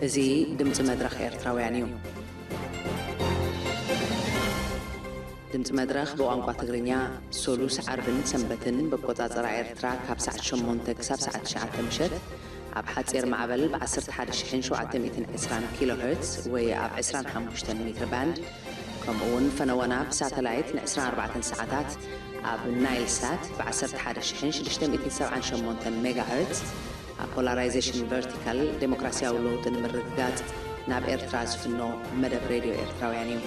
እዚ ድምፂ መድረኽ ኤርትራውያን እዩ። ድምፂ መድረኽ ብቋንቋ ትግርኛ ሶሉስ፣ ዓርብን ሰንበትን ብኣቆፃፅራ ኤርትራ ካብ ሰዓት ሸሞንተ ክሳብ ሰዓት ትሽዓተ ምሸት ኣብ ሓፂር ማዕበል ብ ዓሰርተ ሓደ ሽሕን ሸውዓተ ሚእትን ዕስራን ኪሎ ሄርትስ ወይ ኣብ ዕስራን ሓሙሽተን ሜትር ባንድ፣ ከምኡ እውን ፈነወና ብሳተላይት ን ዕስራን ኣርባዕተን ሰዓታት ኣብ ናይል ሳት ብ ዓሰርተ ሓደ ሽሕን ሽዱሽተ ሚእትን ሰብዓን ሸሞንተን ሜጋ ሄርትስ ኣብ ፖላራይዜሽን ቨርቲካል ዴሞክራሲያዊ ለውጢ ንምርግጋጽ ናብ ኤርትራ ዝፍኖ መደብ ሬድዮ ኤርትራውያን እዩ።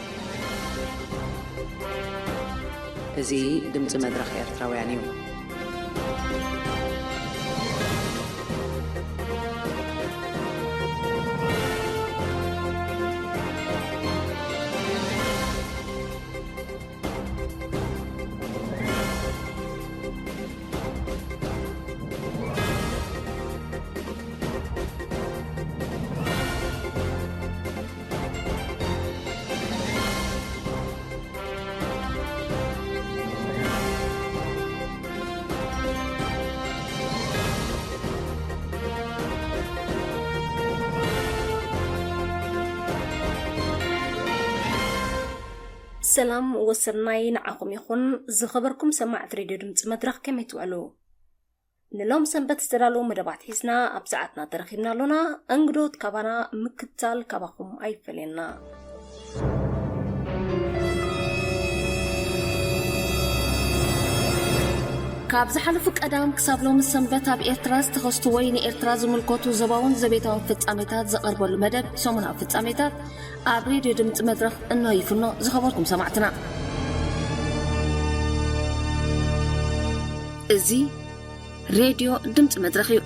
እዚ ድምጺ መድረኽ ኤርትራውያን እዩ። ሰላም ወሰናይ ንዓኹም ይኹን። ዝኸበርኩም ሰማዕቲ ሬድዮ ድምፂ መድረኽ ከመይ ትውዕሉ? ንሎም ሰንበት ዝተዳለዉ መደባት ሒዝና ኣብ ሰዓትና ተረኺብና ኣሎና። እንግዶት ካባና ምክትታል ካባኹም ኣይፈለየና። ካብ ዝሓለፉ ቀዳም ክሳብ ሎሚ ሰንበት ኣብ ኤርትራ ዝተኸስቱ ወይ ንኤርትራ ዝምልከቱ ዞባውን ዘቤታውን ፍጻሜታት ዝቐርበሉ መደብ ሰሙናዊ ፍጻሜታት ኣብ ሬድዮ ድምጺ መድረኽ እነሆ ይፍኖ። ዝኸበርኩም ሰማዕትና፣ እዚ ሬድዮ ድምጺ መድረኽ እዩ።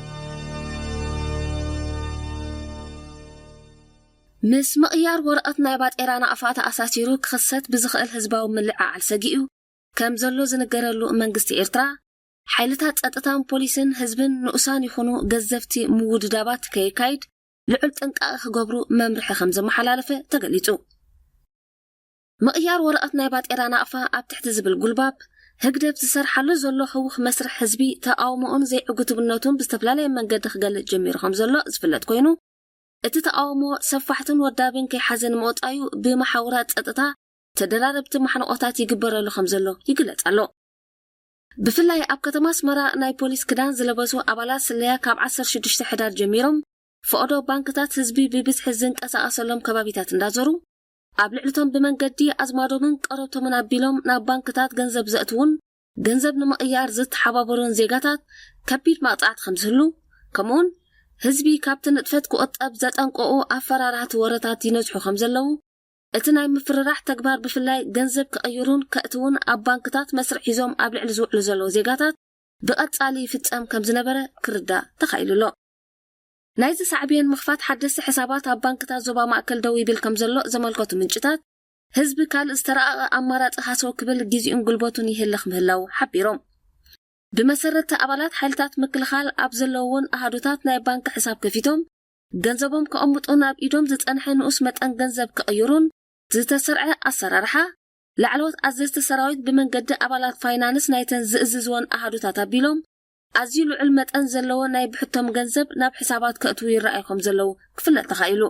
ምስ ምቕያር ወረቐት ናይ ባጤራ ናቕፋ ተኣሳሲሩ ክኽሰት ብዝኽእል ህዝባዊ ምልዕዓል ሰጊኡ ከም ዘሎ ዝንገረሉ መንግስቲ ኤርትራ፣ ሓይልታት ጸጥታን ፖሊስን ህዝብን ንኡሳን ይኹኑ ገዘፍቲ ምውድዳባት ከየካይድ ልዑል ጥንቃቐ ክገብሩ መምርሒ ከም ዘመሓላለፈ ተገሊጹ። ምቕያር ወረቐት ናይ ባጤራ ናቕፋ ኣብ ትሕቲ ዝብል ጉልባብ፣ ህግደፍ ዝሰርሓሉ ዘሎ ህዉኽ መስርሕ ህዝቢ ተቓውሞኡን ዘይዕግትብነቱን ብዝተፈላለየ መንገዲ ክገልጽ ጀሚሩ ከም ዘሎ ዝፍለጥ ኮይኑ፣ እቲ ተቓውሞ ሰፋሕትን ወዳብን ከይሓዘ ንምውጻዩ ብመሓውራት ጸጥታ ተደራረብቲ ማሕንቖታት ይግበረሉ ከም ዘሎ ይግለጽ ኣሎ። ብፍላይ ኣብ ከተማ ኣስመራ ናይ ፖሊስ ክዳን ዝለበሱ ኣባላት ስለያ ካብ ዓሰርተ ሽዱሽተ ሕዳር ጀሚሮም ፈቐዶ ባንክታት ህዝቢ ብብዝሒ ዝንቀሳቐሰሎም ከባቢታት እንዳዞሩ፣ ኣብ ልዕሊቶም ብመንገዲ ኣዝማዶምን ቀረብቶምን ኣቢሎም ናብ ባንክታት ገንዘብ ዘእትዉን ገንዘብ ንምቕያር ዝተሓባበሩን ዜጋታት ከቢድ መቕጻዕቲ ከም ዝህሉ፣ ከምኡውን ህዝቢ ካብቲ ንጥፈት ክቑጠብ ዘጠንቀቑ ኣፈራራህቲ ወረታት ይነዝሑ ከም ዘለዉ፣ እቲ ናይ ምፍርራሕ ተግባር ብፍላይ ገንዘብ ክቕይሩን ከእትዉን ኣብ ባንክታት መስርዕ ሒዞም ኣብ ልዕሊ ዝውዕሉ ዘለዉ ዜጋታት ብቐጻሊ ይፍጸም ከም ዝነበረ ክርዳእ ተኻኢሉ ኣሎ። ናይዚ ሳዕቤን ምኽፋት ሓደስቲ ሕሳባት ኣብ ባንክታት ዞባ ማእከል ደው ይብል ከም ዘሎ ዘመልከቱ ምንጭታት፣ ህዝቢ ካልእ ዝተራቐቐ ኣማራጺ ሃሰው ክብል ግዜኡን ጉልበቱን ይህልኽ ምህላዉ ሓቢሮም። ብመሰረት ኣባላት ሓይልታት ምክልኻል ኣብ ዘለውዎን ኣሃዱታት ናይ ባንክ ሕሳብ ከፊቶም ገንዘቦም ከቐምጡ ናብ ኢዶም ዝጸንሐ ንኡስ መጠን ገንዘብ ክቕይሩን ዝተሰርዐ ኣሰራርሓ ላዕለዎት ኣዘዝቲ ሰራዊት ብመንገዲ ኣባላት ፋይናንስ ናይተን ዝእዝዝወን ኣሃዱታት ኣቢሎም ኣዝዩ ልዑል መጠን ዘለዎ ናይ ብሕቶም ገንዘብ ናብ ሕሳባት ከእትዉ ይረኣዩ ከም ዘለዉ ክፍለጥ ተኻኢሉ።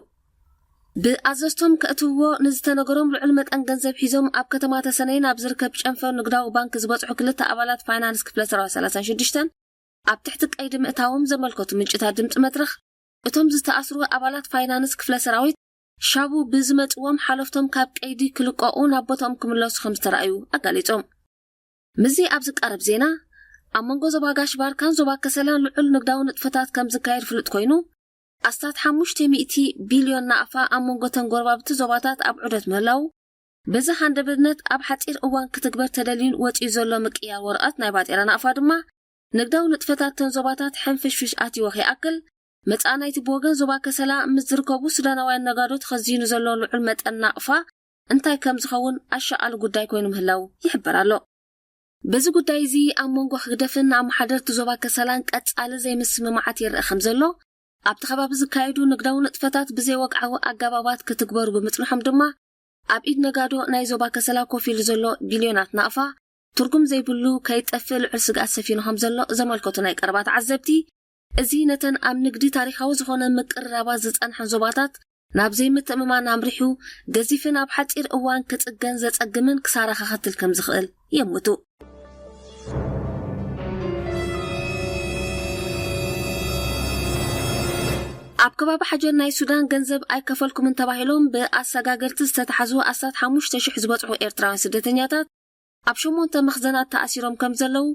ብኣዘዝቶም ከእትውዎ ንዝተነገሮም ልዑል መጠን ገንዘብ ሒዞም ኣብ ከተማ ተሰነይ ናብ ዝርከብ ጨንፈር ንግዳዊ ባንክ ዝበጽሑ ክልተ ኣባላት ፋይናንስ ክፍለ ሰራዊት ሰላሳን ሽዱሽተን ኣብ ትሕቲ ቀይዲ ምእታዎም ዘመልከቱ ምንጭታት ድምጺ መድረኽ፣ እቶም ዝተኣስሩ ኣባላት ፋይናንስ ክፍለ ሰራዊት ሻቡ ብዝመጽዎም ሓለፍቶም ካብ ቀይዲ ክልቀቑ ናብ ቦታኦም ክምለሱ ከም ዝተረኣዩ ኣጋሊጾም። ምስዚ ኣብ ዝቃረብ ዜና፣ ኣብ መንጎ ዞባ ጋሽ ባርካን ዞባ ከሰላን ልዑል ንግዳዊ ንጥፈታት ከም ዝካየድ ፍሉጥ ኮይኑ፣ ኣስታት ሓሙሽተ ሚእቲ ቢልዮን ናቕፋ ኣብ መንጎ ተን ጎረባብቲ ዞባታት ኣብ ዑደት ምህላው፣ በዚ ሃንደበትነት ኣብ ሓጺር እዋን ክትግበር ተደልዩን ወጺኡ ዘሎ ምቅያር ወረቐት ናይ ባጤራ ናቕፋ ድማ፣ ንግዳዊ ንጥፈታት ተን ዞባታት ሕንፍሽፍሽ ኣትይዎ ከይኣክል፣ መጻናይቲ ብወገን ዞባ ከሰላ ምስ ዝርከቡ ሱዳናውያን ነጋዶ ተኸዚኑ ዘሎ ልዑል መጠን ናቕፋ እንታይ ከም ዝኸውን ኣሻቓሊ ጉዳይ ኮይኑ ምህላው ይሕበር ኣሎ። በዚ ጉዳይ እዚ ኣብ መንጎ ህግደፍን ኣመሓደርቲ ዞባ ከሰላን ቀጻሊ ዘይምስምማዓት ይረአ ከም ዘሎ፣ ኣብቲ ከባቢ ዝካየዱ ንግዳዊ ንጥፈታት ብዘይወግዓዊ ኣገባባት ክትግበሩ ብምጽንሖም ድማ፣ ኣብ ኢድ ነጋዶ ናይ ዞባ ከሰላ ኮፍ ኢሉ ዘሎ ቢልዮናት ናቕፋ ትርጉም ዘይብሉ ከይጠፍእ ልዑል ስግኣት ሰፊኑ ከም ዘሎ ዘመልከቱ ናይ ቀረባ ተዓዘብቲ፣ እዚ ነተን ኣብ ንግዲ ታሪኻዊ ዝኾነ ምቅርራባት ዝጸንሐን ዞባታት ናብ ዘይምትእምማን ኣምሪሑ፣ ገዚፍን ኣብ ሓጺር እዋን ክጽገን ዘጸግምን ክሳራ ከኸትል ከም ዝኽእል የምቱ። ኣብ ከባቢ ሓጀር ናይ ሱዳን ገንዘብ ኣይከፈልኩምን ተባሂሎም ብኣሰጋገርቲ ዝተታሕዙ ኣስታት ሓሙሽተ ሽሕ ዝበጽሑ ኤርትራውያን ስደተኛታት ኣብ ሸሞንተ መኽዘናት ተኣሲሮም ከም ዘለዉ፣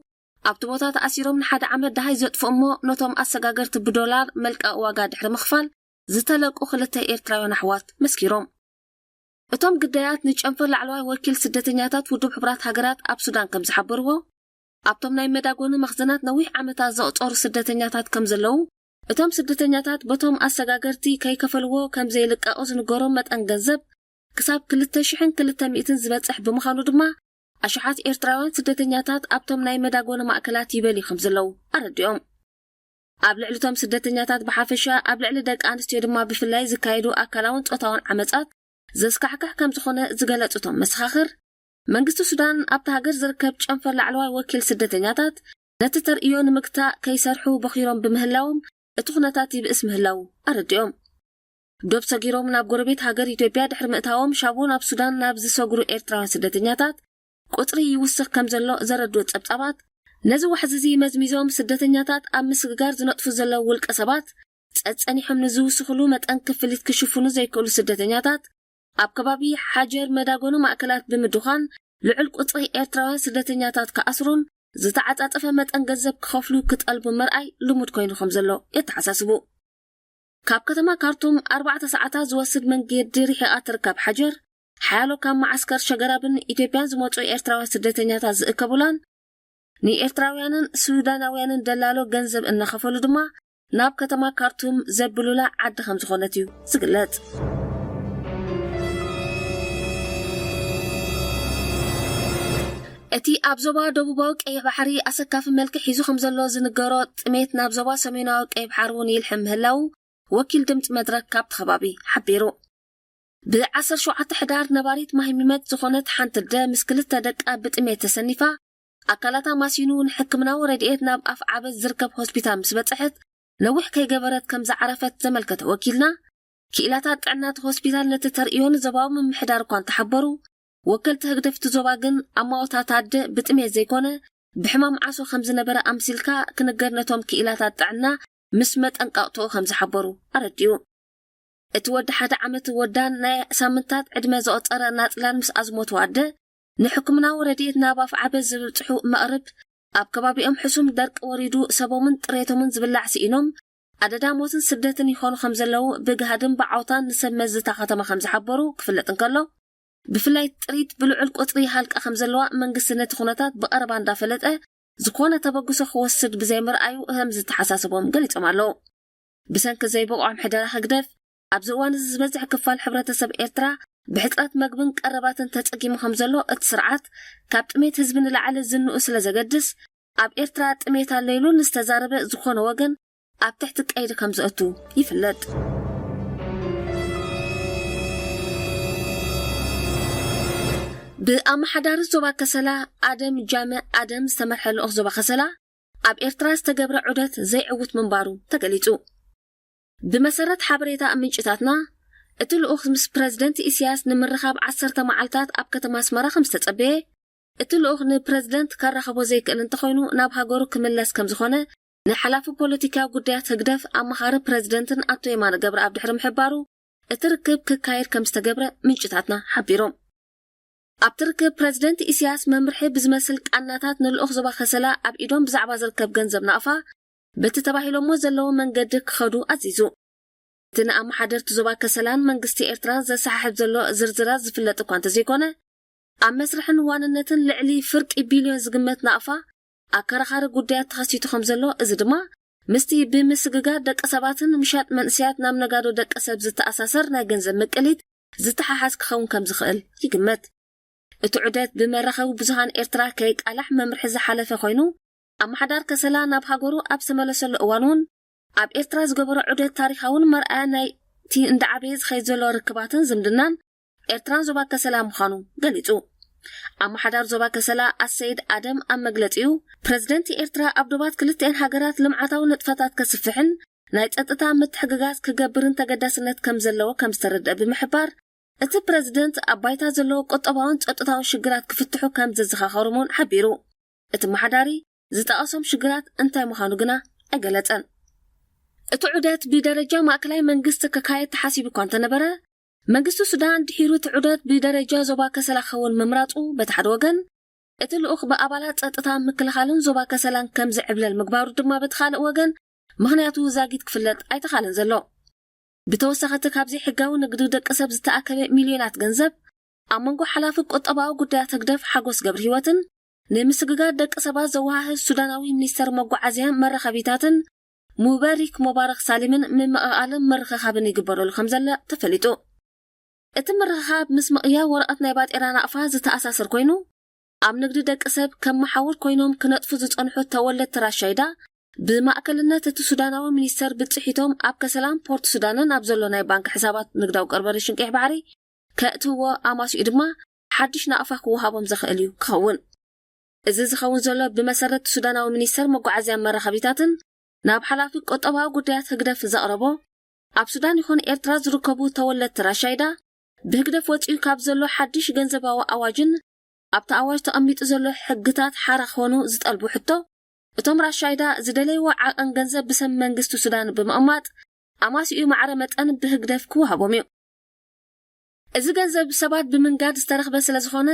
ኣብቲ ቦታ ተኣሲሮም ንሓደ ዓመት ደሃይ ዘጥፍኡ እሞ ነቶም ኣሰጋገርቲ ብዶላር መልቀቕ ዋጋ ድሕሪ ምኽፋል ዝተለቁ ክልተ ኤርትራውያን ኣሕዋት መስኪሮም። እቶም ግዳያት ንጨንፈር ላዕለዋይ ወኪል ስደተኛታት ውድብ ሕቡራት ሃገራት ኣብ ሱዳን ከም ዝሓበርዎ፣ ኣብቶም ናይ መዳጎኒ መኽዘናት ነዊሕ ዓመታት ዘቑጸሩ ስደተኛታት ከም ዘለዉ፣ እቶም ስደተኛታት በቶም ኣሰጋገርቲ ከይከፈልዎ ከም ዘይልቀቑ ዝንገሮም መጠን ገንዘብ ክሳብ ክልተ ሽሕን ክልተ ሚእትን ዝበጽሕ ብምዃኑ ድማ፣ ኣሽሓት ኤርትራውያን ስደተኛታት ኣብቶም ናይ መዳጎኒ ማእከላት ይበልዩ ከም ዘለዉ ኣረዲኦም። ኣብ ልዕሊ እቶም ስደተኛታት ብሓፈሻ፣ ኣብ ልዕሊ ደቂ ኣንስትዮ ድማ ብፍላይ ዝካየዱ ኣካላውን ጾታውን ዓመጻት ዘስካሕክሕ ከም ዝኾነ ዝገለጹ እቶም መሰኻኽር፣ መንግስቲ ሱዳን ኣብቲ ሃገር ዝርከብ ጨንፈር ላዕለዋይ ወኪል ስደተኛታት ነቲ ተርእዮ ንምግታእ ከይሰርሑ በኺሮም ብምህላዎም፣ እቲ ኩነታት ይብእስ ምህላዉ ኣረዲኦም። ዶብ ሰጊሮም ናብ ጎረቤት ሃገር ኢትዮጵያ ድሕሪ ምእታዎም፣ ሻቡ ናብ ሱዳን ናብ ዝሰግሩ ኤርትራውያን ስደተኛታት ቁጽሪ ይውስኽ ከም ዘሎ ዘረድኡ ጸብጻባት፣ ነዚ ዋሕዚ እዚ መዝሚዞም፣ ስደተኛታት ኣብ ምስግጋር ዝነጥፉ ዘለዉ ውልቀ ሰባት፣ ጸጸኒሖም ንዝውስኽሉ መጠን ክፍሊት ክሽፍኑ ዘይክእሉ ስደተኛታት፣ ኣብ ከባቢ ሓጀር መዳጎኒ ማእከላት ብምድዃን፣ ልዑል ቁጽሪ ኤርትራውያን ስደተኛታት ክኣስሩን ዝተዓጻጸፈ መጠን ገንዘብ ክኸፍሉ ክጠልቡ ምርኣይ ልሙድ ኮይኑ ከም ዘሎ የተሓሳስቡ። ካብ ከተማ ካርቱም ኣርባዕተ ሰዓታት ዝወስድ መንገዲ ርሒቓ ትርከብ ሓጀር፣ ሓያሎ ካብ መዓስከር ሸገራብን ኢትዮጵያን ዝመጹ ኤርትራውያን ስደተኛታት ዝእከቡላን፣ ንኤርትራውያንን ሱዳናውያንን ደላሎ ገንዘብ እናኸፈሉ ድማ ናብ ከተማ ካርቱም ዘብሉላ ዓዲ ከም ዝኾነት እዩ ዝግለጽ። እቲ ኣብ ዞባ ደቡባዊ ቀይሕ ባሕሪ ኣሰካፊ መልክዕ ሒዙ ከም ዘሎ ዝንገሮ ጥሜት ናብ ዞባ ሰሜናዊ ቀይሕ ባሕሪ እውን ይልሕም ምህላዉ ወኪል ድምፂ መድረክ ካብቲ ከባቢ ሓቢሩ። ብ ዓሰርተ ሸውዓተ ሕዳር ነባሪት ማሂሚመት ዝኾነት ሓንቲ ኣደ ምስ ክልተ ደቃ ብጥሜት ተሰኒፋ፣ ኣካላታ ማሲኑ ንሕክምናዊ ረድኤት ናብ ኣፍ ዓበት ዝርከብ ሆስፒታል ምስ በጽሐት፣ ነዊሕ ከይገበረት ከም ዝዓረፈት ዘመልከተ ወኪልና፣ ክኢላታት ጥዕና እቲ ሆስፒታል ነቲ ተርእዮ ንዞባዊ ምምሕዳር እኳ እንተሓበሩ፣ ወከልቲ ህግደፍ እቲ ዞባ ግን ኣማውታታ ኣደ ብጥሜት ዘይኮነ፣ ብሕማም ዓሶ ከም ዝነበረ ኣምሲልካ ክንገር ነቶም ክኢላታት ጥዕና ምስ መጠንቀቕትኡ ከም ዝሓበሩ ኣረዲኡ። እቲ ወዲ ሓደ ዓመት ወዳን ናይ ሳምንታት ዕድመ ዘቑጸረ ናጽላን ምስ ኣዝሞቱ ኣደ፣ ንሕክምናዊ ረድኤት ናብ ኣፍ ዓበት ዝብጽሑ መቕርብ፣ ኣብ ከባቢኦም ሕሱም ደርቂ ወሪዱ ሰቦምን ጥሬቶምን ዝብላዕ ስኢኖም፣ ኣደዳ ሞትን ስደትን ይኾኑ ከም ዘለዉ ብግሃድን ብዓውታን ንሰብ መዚ እታ ከተማ ከም ዝሓበሩ ክፍለጥ እንከሎ፣ ብፍላይ ጥሪት ብልዑል ቁጽሪ ይሃልቃ ከም ዘለዋ መንግስቲ ነቲ ኩነታት ብቐረባ እንዳፈለጠ፣ ዝኾነ ተበግሶ ክወስድ ብዘይምርኣዩ ከም ዝተሓሳሰቦም ገሊጾም ኣለዉ። ብሰንኪ ዘይብቑዕ ምሕደራ ህግደፍ፣ ኣብዚ እዋን እዚ ዝበዝሕ ክፋል ሕብረተሰብ ኤርትራ ብሕጽረት መግብን ቀረባትን ተጸጊሙ ከም ዘሎ፣ እቲ ስርዓት ካብ ጥሜት ህዝቢ ንላዕሊ ዝንኡ ስለ ዘገድስ፣ ኣብ ኤርትራ ጥሜት ኣሎ ኢሉ ንዝተዛረበ ዝኾነ ወገን ኣብ ትሕቲ ቀይዲ ከም ዘእቱ ይፍለጥ። ብኣመሓዳሪ ዞባ ከሰላ ኣደም ጃመ ኣደም ዝተመርሐ ልኡኽ ዞባ ከሰላ፣ ኣብ ኤርትራ ዝተገብረ ዑደት ዘይዕውት ምንባሩ ተገሊጹ። ብመሰረት ሓበሬታ ምንጭታትና፣ እቲ ልኡኽ ምስ ፕረዚደንት ኢሳያስ ንምርኻብ ዓሰርተ መዓልታት ኣብ ከተማ ኣስመራ ከም ዝተጸበየ፣ እቲ ልኡኽ ንፕረዚደንት ከራኽቦ ዘይክእል እንተኾይኑ፣ ናብ ሃገሩ ክምለስ ከም ዝኾነ ንሓላፊ ፖለቲካዊ ጉዳያት ህግደፍ ኣማኻሪ ፕረዚደንትን ኣቶ የማነ ገብረኣብ ድሕሪ ምሕባሩ፣ እቲ ርክብ ክካየድ ከም ዝተገብረ ምንጭታትና ሓቢሮም። ኣብቲ ርክብ ፕረዚደንት ኢሳያስ መምርሒ ብዝመስል ቃናታት ንልኡኽ ዞባ ከሰላ ኣብ ኢዶም ብዛዕባ ዝርከብ ገንዘብ ናቕፋ በቲ ተባሂሎሞ ዘለዉ መንገዲ ክኸዱ ኣዚዙ። እቲ ንኣመሓደርቲ ዞባ ከሰላን መንግስቲ ኤርትራን ዘሰሓሕብ ዘሎ ዝርዝራት ዝፍለጥ እኳ እንተዘይኮነ፣ ኣብ መስርሕን ዋንነትን ልዕሊ ፍርቂ ቢልዮን ዝግመት ናቕፋ ኣከራኻሪ ጉዳያት ተኸሲቱ ከም ዘሎ፣ እዚ ድማ ምስቲ ብምስግጋር ደቂ ሰባትን ምሻጥ መንእሰያት ናብ ነጋዶ ደቂ ሰብ ዝተኣሳሰር ናይ ገንዘብ ምቅሊት ዝተሓሓዝ ክኸውን ከም ዝኽእል ይግመት። እቲ ዑደት ብመራኸቢ ብዙሃን ኤርትራ ከይቃላሕ መምርሒ ዝሓለፈ ኮይኑ፣ ኣመሓዳር ከሰላ ናብ ሃገሩ ኣብ ዝተመለሰሉ እዋን እውን ኣብ ኤርትራ ዝገበሮ ዑደት ታሪኻውን መርኣያ ናይቲ እንዳዓበየ ዝኸይድ ዘሎ ርክባትን ዝምድናን ኤርትራን ዞባ ከሰላ ምዃኑ ገሊጹ። ኣመሓዳር ዞባ ከሰላ ኣሰይድ ኣደም ኣብ መግለጺኡ፣ ፕረዚደንት ኤርትራ ኣብ ዶባት ክልቲኣን ሃገራት ልምዓታዊ ንጥፈታት ከስፍሕን ናይ ጸጥታ ምትሕግጋዝ ክገብርን ተገዳስነት ከም ዘለዎ ከም ዝተረድአ ብምሕባር፣ እቲ ፕረዚደንት ኣብ ባይታ ዘለዉ ቁጠባውን ጸጥታውን ሽግራት ክፍትሑ ከም ዘዘኻኸሮም እውን ሓቢሩ። እቲ ኣመሓዳሪ ዝጠቐሶም ሽግራት እንታይ ምዃኑ ግና ኣይገለጸን። እቲ ዑደት ብደረጃ ማእከላይ መንግስቲ ክካየድ ተሓሲቡ እኳ እንተነበረ፣ መንግስቲ ሱዳን ድሒሩ እቲ ዑደት ብደረጃ ዞባ ከሰላ ክኸውን ምምራጹ በቲ ሓደ ወገን፣ እቲ ልኡኽ ብኣባላት ጸጥታ ምክልኻልን ዞባ ከሰላን ከም ዝዕብለል ምግባሩ ድማ በቲ ካልእ ወገን ምኽንያቱ ዛጊት ክፍለጥ ኣይተኻለን ዘሎ። ብተወሳኺ እቲ ካብ ዘይሕጋዊ ንግዲ ደቂ ሰብ ዝተኣከበ ሚልዮናት ገንዘብ ኣብ መንጎ ሓላፊ ቁጠባዊ ጉዳያት ህግደፍ ሓጎስ ገብረ ህይወትን ንምስግጋር ደቂ ሰባት ዘወሃህድ ሱዳናዊ ሚኒስተር መጓዓዝያን መራኸቢታትን ሙበሪክ ሙባረክ ሳሊምን ምምቕቓልን ምርኽኻብን ይግበረሉ ከም ዘሎ ተፈሊጡ። እቲ ምርኽኻብ ምስ ምቕያር ወረቐት ናይ ባጤራ ናቕፋ ዝተኣሳሰር ኮይኑ፣ ኣብ ንግዲ ደቂ ሰብ ከም መሓውር ኮይኖም ክነጥፉ ዝጸንሑ ተወለድቲ ራሻይዳ ብማእከልነት እቲ ሱዳናዊ ሚኒስተር ብጽሒቶም ኣብ ከሰላን ፖርት ሱዳንን ኣብ ዘሎ ናይ ባንክ ሕሳባት ንግዳዊ ኮርፖሬሽን ቀይሕ ባሕሪ ከእትውዎ ኣማሲኡ ድማ ሓድሽ ናቕፋ ክወሃቦም ዘኽእል እዩ ክኸውን። እዚ ዝኸውን ዘሎ ብመሰረት ሱዳናዊ ሚኒስተር መጓዓዝያን መራኸቢታትን ናብ ሓላፊ ቁጠባዊ ጉዳያት ህግደፍ ዘቕረቦ፣ ኣብ ሱዳን ይኹን ኤርትራ ዝርከቡ ተወለድቲ ራሻይዳ ብህግደፍ ወጺኡ ካብ ዘሎ ሓድሽ ገንዘባዊ ኣዋጅን ኣብቲ ኣዋጅ ተቐሚጡ ዘሎ ሕግታት ሓራ ክኾኑ ዝጠልቡ ሕቶ፣ እቶም ራሻይዳ ዝደለይዎ ዓቐን ገንዘብ ብሰም መንግስቲ ሱዳን ብምቕማጥ ኣማሲኡ ማዕረ መጠን ብህግደፍ ክወሃቦም እዩ። እዚ ገንዘብ ሰባት ብምንጋድ ዝተረኽበ ስለ ዝኾነ፣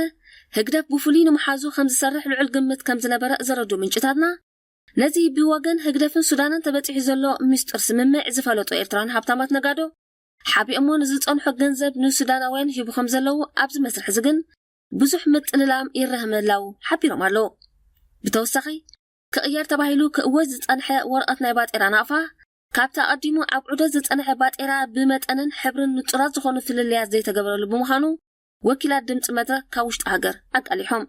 ህግደፍ ብፍሉይ ንምሓዙ ከም ዝሰርሕ ልዑል ግምት ከም ዝነበረ ዘረዱ ምንጭታትና፣ ነዚ ብወገን ህግደፍን ሱዳንን ተበጺሑ ዘሎ ምስጢር ስምምዕ ዝፈለጡ ኤርትራውያን ሃብታማት ነጋዶ፣ ሓቢኦሞ ንዝጸንሖ ገንዘብ ንሱዳናውያን ሂቡ ከም ዘለዉ፣ ኣብዚ መስርሕ እዚ ግን ብዙሕ ምጥልላም ይረህ ምህላዉ ሓቢሮም ኣለዉ። ብተወሳኺ፣ ክቕየር ተባሂሉ ክእወጅ ዝጸንሐ ወረቐት ናይ ባጤራ ናቕፋ፣ ካብቲ ኣቐዲሙ ኣብ ዑደት ዝጸንሐ ባጤራ ብመጠንን ሕብርን ንጹራት ዝኾኑ ፍልልያት ዘይተገበረሉ ብምዃኑ፣ ወኪላት ድምጺ መድረኽ ካብ ውሽጢ ሃገር ኣቃሊሖም።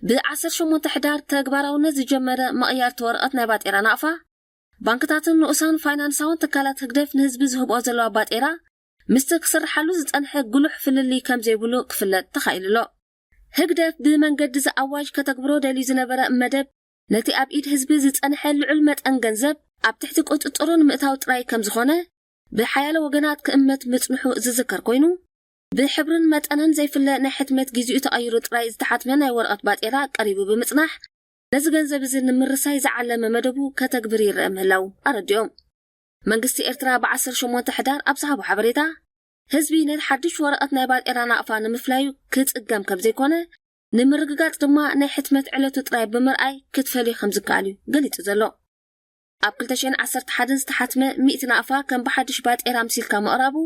ብ ዓሰርተ ሸሞንተ ሕዳር ተግባራውነት ዝጀመረ ምቕያር እቲ ወረቐት ናይ ባጤራ ናቕፋ፣ ባንክታትን ንኡሳን ፋይናንሳውን ትካላት ህግደፍ ንህዝቢ ዝህብኦ ዘለዋ ባጤራ፣ ምስቲ ክስርሓሉ ዝጸንሐ ጉሉሕ ፍልልይ ከም ዘይብሉ ክፍለጥ ተኻኢሉ ኣሎ። ህግደፍ ብመንገዲ እዚ ኣዋጅ ከተግብሮ ደልዩ ዝነበረ መደብ፣ ነቲ ኣብ ኢድ ህዝቢ ዝጸንሐ ልዑል መጠን ገንዘብ ኣብ ትሕቲ ቁጽጽሩ ንምእታው ጥራይ ከም ዝኾነ፣ ብሓያሎ ወገናት ክእመት ምጽንሑ ዝዝከር ኮይኑ፣ ብሕብርን መጠንን ዘይፍለ ናይ ሕትመት ግዜኡ ተቐይሩ ጥራይ ዝተሓትመ ናይ ወረቐት ባጤራ ቀሪቡ ብምጽናሕ፣ ነዚ ገንዘብ እዚ ንምርሳይ ዝዓለመ መደቡ ከተግብር ይረአ ምህላው ኣረዲኦም። መንግስቲ ኤርትራ ብ ዓሰርተ ሸሞንተ ሕዳር ኣብ ዝሃቦ ሓበሬታ፣ ህዝቢ ነቲ ሓድሽ ወረቐት ናይ ባጤራ ናቕፋ ንምፍላዩ ክጽገም ከም ዘይኮነ፣ ንምርግጋጽ ድማ ናይ ሕትመት ዕለቱ ጥራይ ብምርኣይ ክትፈልዩ ከም ዝከኣል እዩ ገሊጹ ዘሎ። ኣብ ክልተ ሽሕን ዓሰርተ ሓደን ዝተሓትመ ሚእቲ ናቕፋ ከም ብሓድሽ ባጤራ ኣምሲልካ ምቕራቡ፣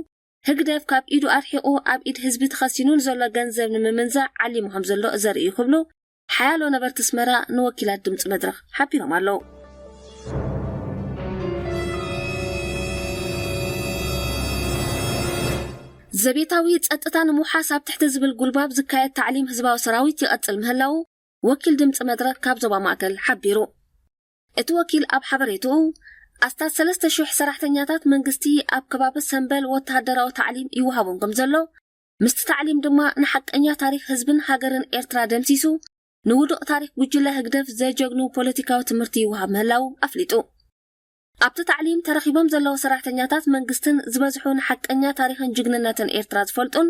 ህግደፍ ካብ ኢዱ ኣርሒቑ ኣብ ኢድ ህዝቢ ተኸሲኑ ንዘሎ ገንዘብ ንምምንዛዕ ዓሊሙ ከም ዘሎ ዘርኢ እዩ ክብሉ ሓያሎ ነበርቲ ኣስመራ ንወኪላት ድምጺ መድረኽ ሓቢሮም ኣለዉ። ዘቤታዊ ጸጥታ ንምውሓስ ኣብ ትሕቲ ዝብል ጉልባብ ዝካየድ ታዕሊም ህዝባዊ ሰራዊት ይቐጽል ምህላዉ ወኪል ድምጺ መድረኽ ካብ ዞባ ማእከል ሓቢሩ። እቲ ወኪል ኣብ ሓበሬትኡ፣ ኣስታት ሰለስተ ሽሕ ሰራሕተኛታት መንግስቲ ኣብ ከባቢ ሰምበል ወተሃደራዊ ታዕሊም ይወሃቦም ከም ዘሎ፣ ምስቲ ታዕሊም ድማ ንሓቀኛ ታሪኽ ህዝብን ሃገርን ኤርትራ ደምሲሱ፣ ንውዱቕ ታሪኽ ጉጅለ ህግደፍ ዘጀግኑ ፖለቲካዊ ትምህርቲ ይወሃብ ምህላዉ ኣፍሊጡ። ኣብቲ ታዕሊም ተረኺቦም ዘለዉ ሰራሕተኛታት መንግስትን ዝበዝሑ ንሓቀኛ ታሪኽን ጅግንነትን ኤርትራ ዝፈልጡን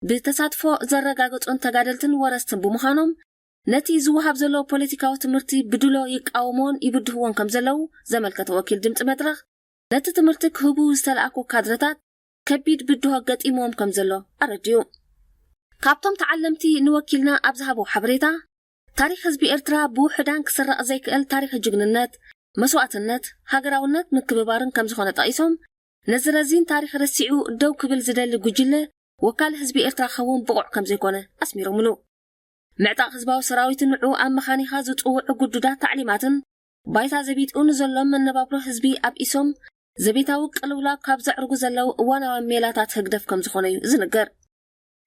ብተሳትፎ ዘረጋገጹን ተጋደልትን ወረስትን ብምዃኖም፣ ነቲ ዝወሃብ ዘሎ ፖለቲካዊ ትምህርቲ ብድሎ ይቃወምዎን ይብድህዎን ከም ዘለዉ ዘመልከተ ወኪል ድምጺ መድረኽ፣ ነቲ ትምህርቲ ክህቡ ዝተለኣኩ ካድረታት ከቢድ ብድሆ ገጢምዎም ከም ዘሎ ኣረዲኡ። ካብቶም ተዓለምቲ ንወኪልና ኣብ ዝሃቦ ሓበሬታ፣ ታሪኽ ህዝቢ ኤርትራ ብውሑዳን ክስረቕ ዘይክእል ታሪኽ ጅግንነት፣ መስዋእትነት፣ ሃገራውነት፣ ምክብባርን ከም ዝኾነ ጠቒሶም፣ ነዚ ረዚን ታሪኽ ረሲዑ ደው ክብል ዝደሊ ጉጅለ ወካል ህዝቢ ኤርትራ ክኸውን ብቑዕ ከም ዘይኮነ ኣስሚሮምሉ። ምዕጣቕ ህዝባዊ ሰራዊትን ንዕኡ ኣብ መኻኒኻ ዝጽውዑ ግዱዳት ታዕሊማትን፣ ባይታ ዘቢጡ ንዘሎ መነባብሮ ህዝቢ ኣብኢሶም፣ ዘቤታዊ ቅልውላው ካብ ዘዕርጉ ዘለዉ እዋናውያን ሜላታት ህግደፍ ከም ዝኾነ እዩ ዝንገር።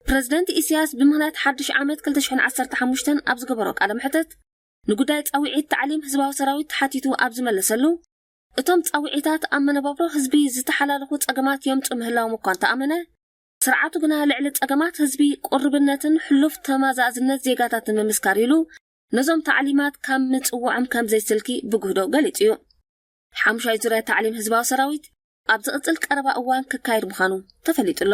ፕረዚደንት ኢሳያስ ብምኽንያት ሓድሽ ዓመት ክልተ ሽሕን ዓሰርተ ሓሙሽተን ኣብ ዝገበሮ ቃለ መሕተት፣ ንጉዳይ ጻውዒት ታዕሊም ህዝባዊ ሰራዊት ተሓቲቱ ኣብ ዝመለሰሉ፣ እቶም ጻውዒታት ኣብ መነባብሮ ህዝቢ ዝተሓላለኹ ጸገማት የምጽኡ ምህላዎም እኳ እንተኣመነ፣ ስርዓቱ ግና ልዕሊ ጸገማት ህዝቢ፣ ቁርብነትን ሕሉፍ ተማዛዝነት ዜጋታትን ንምስካር ኢሉ ነዞም ታዕሊማት ካብ ምጽውዖም ከም ዘይስልኪ ብግህዶ ገሊጹ እዩ። ሓሙሻይ ዙርያ ታዕሊም ህዝባዊ ሰራዊት ኣብ ዝቕጽል ቀረባ እዋን ክካየድ ምዃኑ ተፈሊጡ ኣሎ።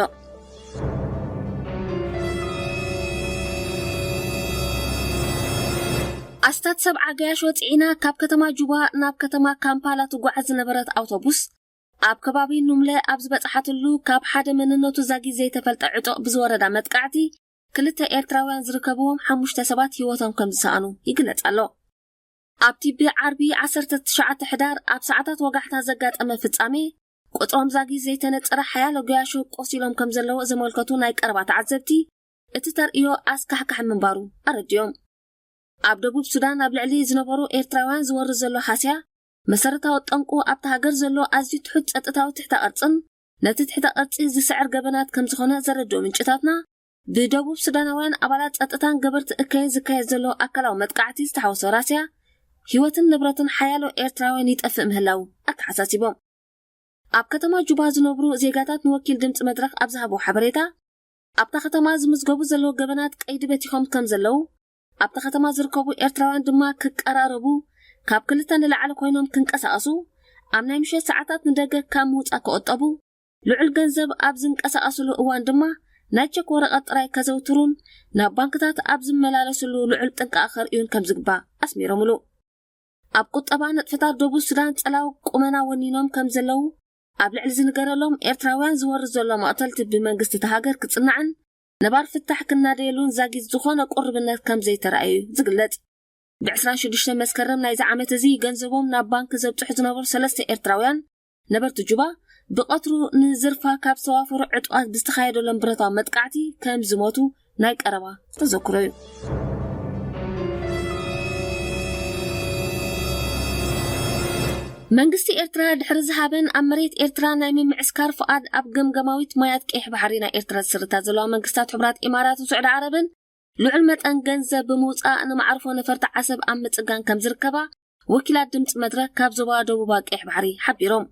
ኣስታት ሰብዓ ገያሾ ጽዒና ካብ ከተማ ጁባ ናብ ከተማ ካምፓላ ትጓዓዝ ዝነበረት ኣውቶቡስ ኣብ ከባቢ ኑምለ ኣብ ዝበጽሓትሉ ካብ ሓደ መንነቱ ዛጊት ዘይተፈልጠ ዕጡቕ ብዝወረዳ መጥቃዕቲ ክልተ ኤርትራውያን ዝርከብዎም ሓሙሽተ ሰባት ህይወቶም ከም ዝሰኣኑ ይግለጽ ኣሎ። ኣብቲ ብዓርቢ ዓሰርተ ትሽዓተ ሕዳር ኣብ ሰዓታት ወጋሕታ ዘጋጠመ ፍጻሜ፣ ቁጽሮም ዛጊት ዘይተነጸረ ሓያሎ ገያሾ ቆሲሎም ከም ዘለዉ ዘመልከቱ ናይ ቀረባ ተዓዘብቲ፣ እቲ ተርእዮ ኣስካሕካሒ ምንባሩ ኣረዲኦም። ኣብ ደቡብ ሱዳን ኣብ ልዕሊ ዝነበሩ ኤርትራውያን ዝወርድ ዘሎ ሃስያ፣ መሰረታዊ ጠንቁ ኣብታ ሃገር ዘሎ ኣዝዩ ትሑት ጸጥታዊ ትሕተ ቅርጽን ነቲ ትሕተ ቅርጺ ዝስዕር ገበናት ከም ዝኾነ ዘረድኡ ምንጭታትና፣ ብደቡብ ሱዳናውያን ኣባላት ጸጥታን ገበርቲ እከይን ዝካየድ ዘሎ ኣካላዊ መጥቃዕቲ ዝተሓወሶ ራስያ፣ ህይወትን ንብረትን ሓያሎ ኤርትራውያን ይጠፍእ ምህላው ኣተሓሳሲቦም። ኣብ ከተማ ጁባ ዝነብሩ ዜጋታት ንወኪል ድምጺ መድረኽ ኣብ ዝሃብዎ ሓበሬታ፣ ኣብታ ከተማ ዝምዝገቡ ዘለዉ ገበናት ቀይዲ በቲኾም ከም ዘለዉ፣ ኣብታ ከተማ ዝርከቡ ኤርትራውያን ድማ ክቀራረቡ፣ ካብ ክልተ ንላዕሊ ኮይኖም ክንቀሳቐሱ፣ ኣብ ናይ ምሸት ሰዓታት ንደገ ካብ ምውጻእ ክቑጠቡ፣ ልዑል ገንዘብ ኣብ ዝንቀሳቐስሉ እዋን ድማ ናይ ቸክ ወረቐት ጥራይ ከዘውትሩን ናብ ባንክታት ኣብ ዝመላለስሉ ልዑል ጥንቃቐ ከርእዩን ከም ዝግባእ ኣስሚሮምሉ። ኣብ ቁጠባ ንጥፈታት ደቡብ ሱዳን ጸላው ቁመና ወኒኖም ከም ዘለዉ ኣብ ልዕሊ ዝንገረሎም ኤርትራውያን ዝወርድ ዘሎ መቕተልቲ ብመንግስቲ እታ ሃገር ክጽናዕን ነባር ፍታሕ ክናደየሉን ዛጊት ዝኾነ ቁርብነት ከም ዘይተራእዩ ዝግለጽ። ብ ዕስራን ሽዱሽተን መስከረም ናይዚ ዓመት እዚ ገንዘቦም ናብ ባንክ ዘብጽሑ ዝነበሩ ሰለስተ ኤርትራውያን ነበርቲ ጁባ ብቐትሩ ንዝርፋ ካብ ዝተዋፈሩ ዕጡቓት ብዝተኻየደሎም ብረታዊ መጥቃዕቲ ከም ዝሞቱ ናይ ቀረባ ተዘክሮ እዩ። መንግስቲ ኤርትራ ድሕሪ ዝሃበን ኣብ መሬት ኤርትራ ናይ ምምዕስካር ፍቓድ ኣብ ገምገማዊት ማያት ቀይሕ ባሕሪ ናይ ኤርትራ ዝስርታ ዘለዋ መንግስታት ሕቡራት ኢማራትን ስዑዲ ዓረብን ልዑል መጠን ገንዘብ ብምውጻእ ንመዕርፎ ነፈርቲ ዓሰብ ኣብ ምጽጋን ከም ዝርከባ ወኪላት ድምጺ መድረኽ ካብ ዞባ ደቡባ ቀይሕ ባሕሪ ሓቢሮም።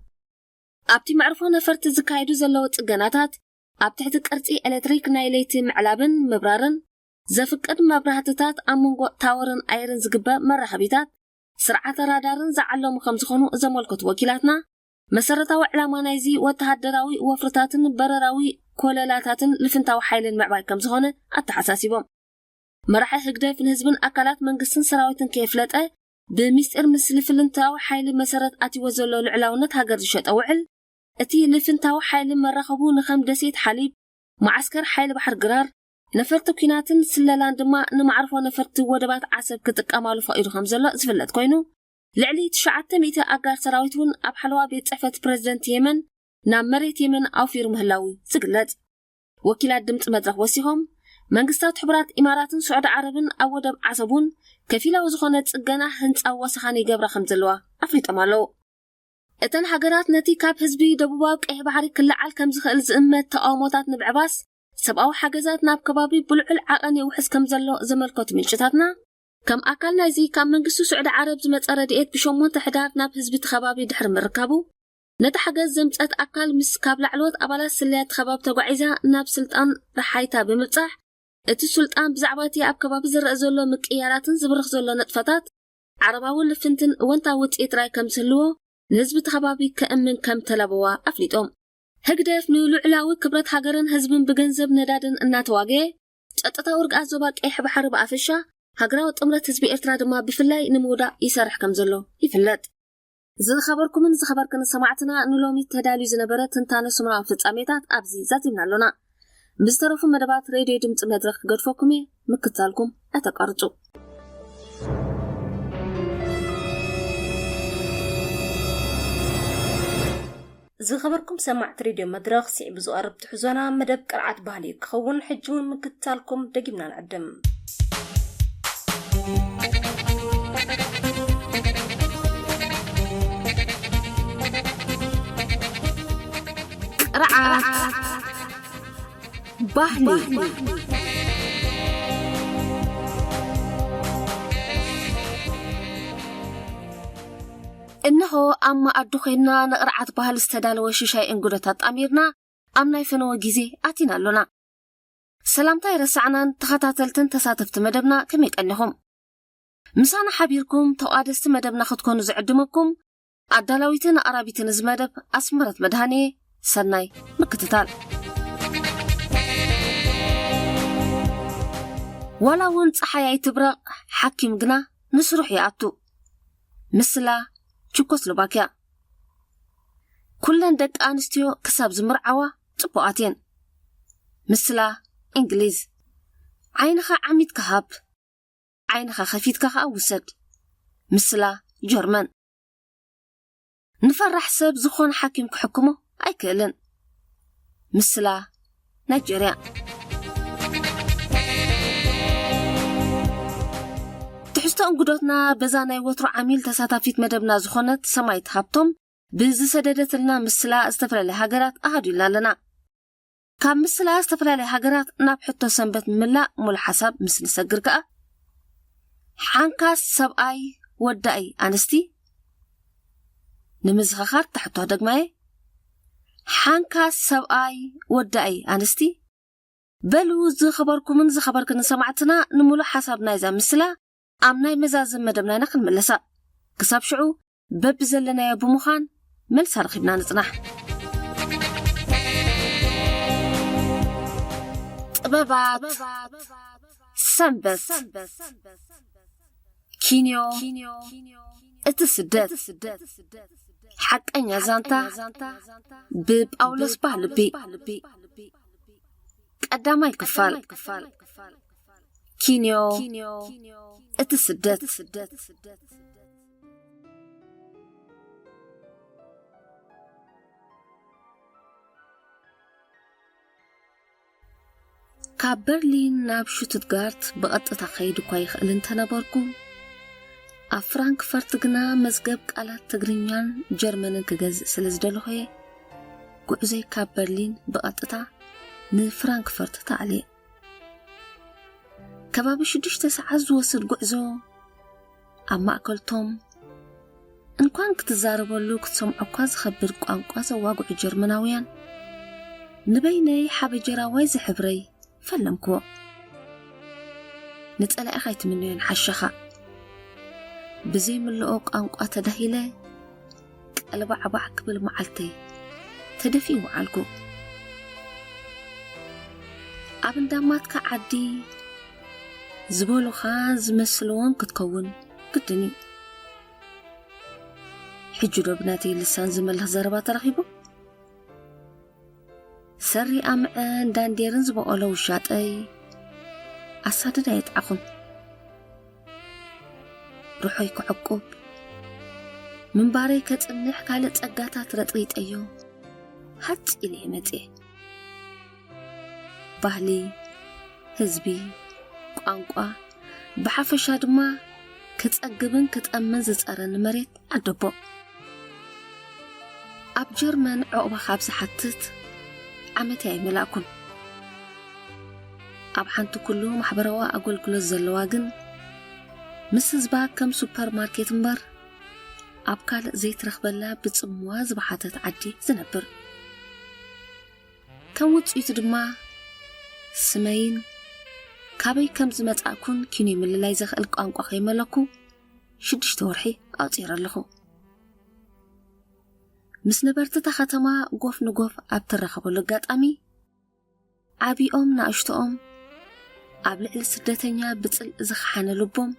ኣብቲ መዕርፎ ነፈርቲ ዝካየዱ ዘለዉ ጽገናታት ኣብ ትሕቲ ቅርጺ ኤሌክትሪክ ናይ ለይቲ ምዕላብን ምብራርን ዘፍቅድ መብራህትታት ኣብ መንጎ ታወርን ኣየርን ዝግበር መራኸቢታት ስርዓተ ራዳርን ዝዓለሙ ከም ዝኾኑ ዘመልከቱ ወኪላትና፣ መሰረታዊ ዕላማ ናይዚ ወተሃደራዊ ወፍርታትን በረራዊ ኮለላታትን ልፍንታዊ ሓይልን ምዕባይ ከም ዝኾነ ኣተሓሳሲቦም። መራሒ ህግደፍ ንህዝብን ኣካላት መንግስትን ሰራዊትን ከየፍለጠ፣ ብምስጢር ምስ ልፍንታዊ ሓይሊ መሰረት ኣትይዎ ዘሎ ልዕላውነት ሃገር ዝሸጠ ውዕል፣ እቲ ልፍንታዊ ሓይሊ መራኸቡ ንኸም ደሴት ሓሊብ፣ መዓስከር ሓይሊ ባሕሪ ግራር፣ ነፈርቲ ኲናትን ስለላን ድማ ንመዕርፎ ነፈርቲ ወደባት ዓሰብ ክጥቀማሉ ፈቒዱ ከም ዘሎ ዝፍለጥ ኮይኑ፣ ልዕሊ ትሽዓተ ሚእቲ ኣጋር ሰራዊት እውን ኣብ ሓለዋ ቤት ጽሕፈት ፕረዚደንት የመን ናብ መሬት የመን ኣውፊሩ ምህላው ዝግለጽ። ወኪላት ድምጺ መድረኽ ወሲኾም፣ መንግስታት ሕቡራት ኢማራትን ስዑዲ ዓረብን ኣብ ወደብ ዓሰብ እውን ከፊላዊ ዝኾነ ጽገና ህንጻ ወሰኻን ይገብራ ከም ዘለዋ ኣፍሊጦም ኣለዉ። እተን ሃገራት ነቲ ካብ ህዝቢ ደቡባዊ ቀይሕ ባሕሪ ክለዓል ከም ዝኽእል ዝእመት ተቃውሞታት ንምዕባስ ሰብኣዊ ሓገዛት ናብ ከባቢ ብልዑል ዓቐን የውሕስ ከም ዘሎ ዘመልከቱ ምንጭታትና፣ ከም ኣካል ናይዚ ካብ መንግስቲ ስዑዲ ዓረብ ዝመጸ ረድኤት ብሸሞንተ ሕዳር ናብ ህዝቢ እቲ ከባቢ ድሕሪ ምርካቡ፣ ነቲ ሓገዝ ዘምጸት ኣካል ምስ ካብ ላዕለዎት ኣባላት ስለያ እቲ ከባቢ ተጓዒዛ ናብ ስልጣን ረሓይታ ብምብጻሕ፣ እቲ ሱልጣን ብዛዕባ እቲ ኣብ ከባቢ ዝረኣ ዘሎ ምቅይያራትን ዝብርኽ ዘሎ ንጥፈታት ዓረባዊ ልፍንትን እወንታዊ ውጽኢት ጥራይ ከም ዝህልዎ ንህዝቢ እቲ ከባቢ ከእምን ከም ተላበዋ ኣፍሊጦም። ህግደፍ ንልዑላዊ ክብረት ሃገርን ህዝብን ብገንዘብ ነዳድን እናተዋገየ፣ ጸጥታዊ ርግኣት ዞባ ቀይሕ ባሕሪ ብኣፈሻ፣ ሃገራዊ ጥምረት ህዝቢ ኤርትራ ድማ ብፍላይ ንምውዳቕ ይሰርሕ ከም ዘሎ ይፍለጥ። ዝኸበርኩምን ዝኸበርክን ሰማዕትና፣ ንሎሚ ተዳልዩ ዝነበረ ትንታነ ስሙናዊ ፍጻሜታት ኣብዚ ዛዚምና ኣሎና። ምስ ዝተረፉ መደባት ሬድዮ ድምጺ መድረኽ ክገድፈኩም እየ፣ ምክትታልኩም ኣይተቋርጹ። ዝኸበርኩም ሰማዕቲ ሬድዮ መድረኽ፣ ስዒቡ ዝቐርብ ትሕዞና መደብ ቅርዓት ባህሊ ክኸውን፣ ሕጂ እውን ምክትታልኩም ደጊምና ንዕድም። ቅርዓት ባህሊ። እነሆ ኣብ መኣዲ ኮይንና ንቕርዓት ባህሊ ዝተዳለወ ሽሻይ እንግዶታት ኣጣሚርና ኣብ ናይ ፈነወ ግዜ ኣቲና ኣሎና። ሰላምታ ኣይረሳዕናን። ተኸታተልትን ተሳተፍቲ መደብና ከመይ ቀኒኹም? ምሳና ሓቢርኩም ተቋደስቲ መደብና ክትኮኑ ዝዕድመኩም ኣዳላዊትን ኣቕራቢትን እዚ መደብ ኣስመረት መድሃኔ። ሰናይ ምክትታል። ዋላ እውን ጸሓይ ኣይትብረቕ፣ ሓኪም ግና ንስሩሕ ይኣቱ። ምስላ ቸኮስሎቫኪያ። ኩለን ደቂ ኣንስትዮ ክሳብ ዝምርዓዋ ጽቡቓት እየን። ምስላ እንግሊዝ። ዓይንኻ ዓሚትካ ሃብ፣ ዓይንኻ ከፊትካ ኸኣ ውሰድ። ምስላ ጀርመን። ንፈራሕ ሰብ ዝኾነ ሓኪም ክሕክሞ ኣይክእልን። ምስላ ናይጀርያ። ትሕዝቶ እንግዶትና በዛ ናይ ወትሮ ዓሚል ተሳታፊት መደብና ዝኾነት ሰማይት ሃብቶም ብዝሰደደትልና ምስላ ዝተፈላለያ ሃገራት ኣሃዱ ኢልና ኣለና። ካብ ምስላ ዝተፈላለያ ሃገራት ናብ ሕቶ ሰንበት ምምላእ ሙሉ ሓሳብ ምስ ንሰግር ከኣ፣ ሓንካስ ሰብኣይ ወዳኢ ኣንስቲ ንምዝኽኻር ትሕቶ ደግማየ፣ ሓንካስ ሰብኣይ ወዳኢ ኣንስቲ። በሉ ዝኸበርኩምን ዝኸበርክን ሰማዕትና፣ ንሙሉ ሓሳብ ናይዛ ምስላ ኣብ ናይ መዛዘም መደብና ኢና ክንምለሳ። ክሳብ ሽዑ በብዘለናዮ ብምዃን መልሳ ረኺብና ንጽናሕ። ጥበባት ሰንበት። ኪንዮ እቲ ስደት። ሓቀኛ ዛንታ ብጳውሎስ ባህልቢ። ቀዳማይ ክፋል። ኪንዮ እቲ ስደት። ካብ በርሊን ናብ ሹቱትጋርት ብቐጥታ ክኸይድ እኳ ይኽእል እንተነበርኩ፣ ኣብ ፍራንክፈርት ግና መዝገብ ቃላት ትግርኛን ጀርመንን ክገዝእ ስለ ዝደለኹ እየ፣ ጉዕዞይ ካብ በርሊን ብቐጥታ ንፍራንክፈርት ተኣልየ። ከባቢ ሽዱሽተ ሰዓት ዝወስድ ጉዕዞ፣ ኣብ ማእከልቶም እንኳን ክትዛረበሉ ክትሰምዖ እኳ ዝኸብድ ቋንቋ ዘዋግዑ ጀርመናውያን፣ ንበይነይ ሓበጀራዋይ ዝሕብረይ ፈለምክዎ። ንጸላኢኻ ኣይትምነዮን ሓሻኻ። ብዘይምልኦ ቋንቋ ተዳሂለ፣ ቀልባዕባዕ ክብል መዓልተይ ተደፊኡ ወዓልኩ። ኣብ እንዳማትካ ዓዲ ዝበሉኻ ዝመስልዎም ክትከውን ግድን እዩ። ሕጂ ዶ ብናተይ ልሳን ዝመልኽ ዘረባ ተረኺቡ? ሰሪ ኣምዐን ዳንዴርን ዝበቖሎ ውሻጠይ ኣሳድድ ኣየጥዓኹን። ርሖይ ክዕቁብ፣ ምንባረይ ከጽንሕ ካልእ ጸጋታት ረጥሪጠዮ ሃጽ ኢለ እየ መጽየ። ባህሊ፣ ህዝቢ፣ ቋንቋ፣ ብሓፈሻ ድማ ክጸግብን ክጠምን ዝጸረኒ መሬት ዓደቦ። ኣብ ጀርመን ዑቕባ ካብ ዝሓትት ዓመት ኣይመላእኩን። ኣብ ሓንቲ ኩሉ ማሕበራዊ ኣገልግሎት ዘለዋ ግን ምስ ህዝባ ከም ሱፐርማርኬት እምበር ኣብ ካልእ ዘይትረኽበላ ብጽምዋ ዝበሓተት ዓዲ ዝነብር። ከም ውጽኢቱ ድማ ስመይን ካበይ ከም ዝመጻእኩን ኪኖ ምልላይ ዘኽእል ቋንቋ ከይመለኩ ሽዱሽተ ወርሒ ኣቑጺረ ኣለኹ። ምስ ነበርቲ እታ ከተማ ጎፍ ንጎፍ ኣብ ትራኸበሉ ኣጋጣሚ፣ ዓቢኦም ናእሽቶኦም ኣብ ልዕሊ ስደተኛ ብጽልኢ ዝኸሓነ ልቦም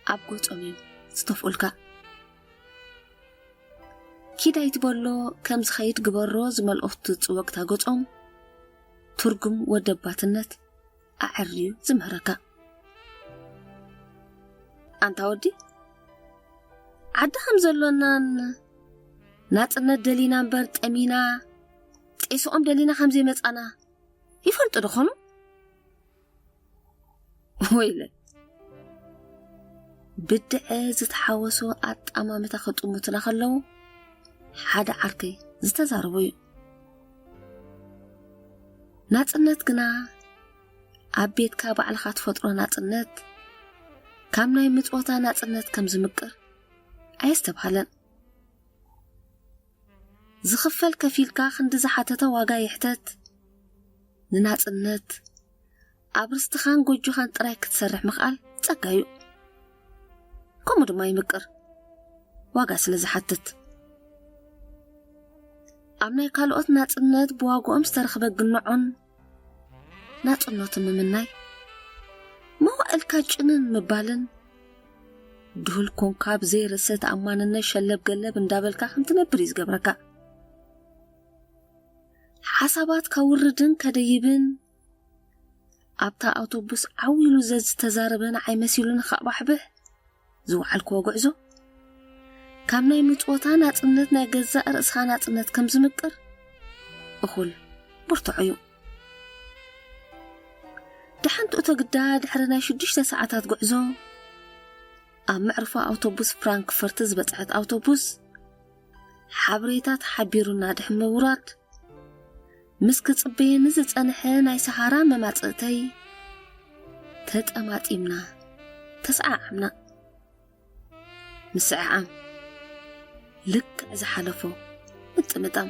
ኣብ ገጾም እዮም ዝተፍኡልካ። ኪድ ኣይትበሎ፣ ከም ዝኸይድ ግበሮ ዝመልኦፍቱ ጽወግታ ገጾም ትርጉም ወደባትነት ኣዐርዩ ዝምህረካ። ኣንታ ወዲ፣ ዓዲ ከም ዘሎናን ናጽነት ደሊና እምበር ጠሚና፣ ጤስኦም ደሊና ከም ዘይመጻና ይፈልጡ ዶ ኾኑ? ወይለ፣ ብድዐ ዝተሓወሶ ኣጣማምታ ክጥምቱና ከለዉ፣ ሓደ ዓርከይ ዝተዛረቦ እዩ። ናጽነት ግና ኣብ ቤትካ ባዕልኻ ትፈጥሮ ናጽነት፣ ካብ ናይ ምጽወታ ናጽነት ከም ዝምቅር ኣየስተብሃለን። ዝኽፈል ከፊልካ ክንዲ ዝሓተተ ዋጋ ይሕተት። ንናጽነት ኣብ ርስትኻን ጎጆኻን ጥራይ ክትሰርሕ ምኽኣል ጸጋ እዩ። ከምኡ ድማ ይምቅር፣ ዋጋ ስለ ዝሓትት። ኣብ ናይ ካልኦት ናጽነት ብዋግኦም ዝተረኽበ ግንዖን ናጽነቱ ምምናይ፣ መዋእልካ ጭንን ምባልን፣ ድሁል ኮንካ ብዘይ ርእሰ ተኣማንነት ሸለብ ገለብ እንዳበልካ ከም ትነብር እዩ ዝገብረካ። ሓሳባት ከውርድን ከደይብን፣ ኣብታ ኣውቶቡስ ዓው ኢሉ ዘዝተዛረበ ንዓይ መሲሉ ንኸቕባሕብሕ ዝወዓልክዎ ጉዕዞ፣ ካብ ናይ ምጽወታ ናጽነት ናይ ገዛእ ርእስኻ ናጽነት ከም ዝምቅር እኹል ብርቱዕ እዩ። ደሓን ትእቶ ግዳ ድሕሪ ናይ ሽዱሽተ ሰዓታት ጉዕዞ፣ ኣብ መዕርፎ ኣውቶቡስ ፍራንክፈርት ዝበጽሐት ኣውቶቡስ፣ ሓበሬታ ተሓቢሩና ድሕሪ ምውራድ፣ ምስ ክጽበየኒ ዝጸንሐ ናይ ሰሃራ መማጽእተይ ተጠማጢምና ተሰዓዓምና። ምስዕዓም፣ ልክዕ ዝሓለፎ ምጥምጣም።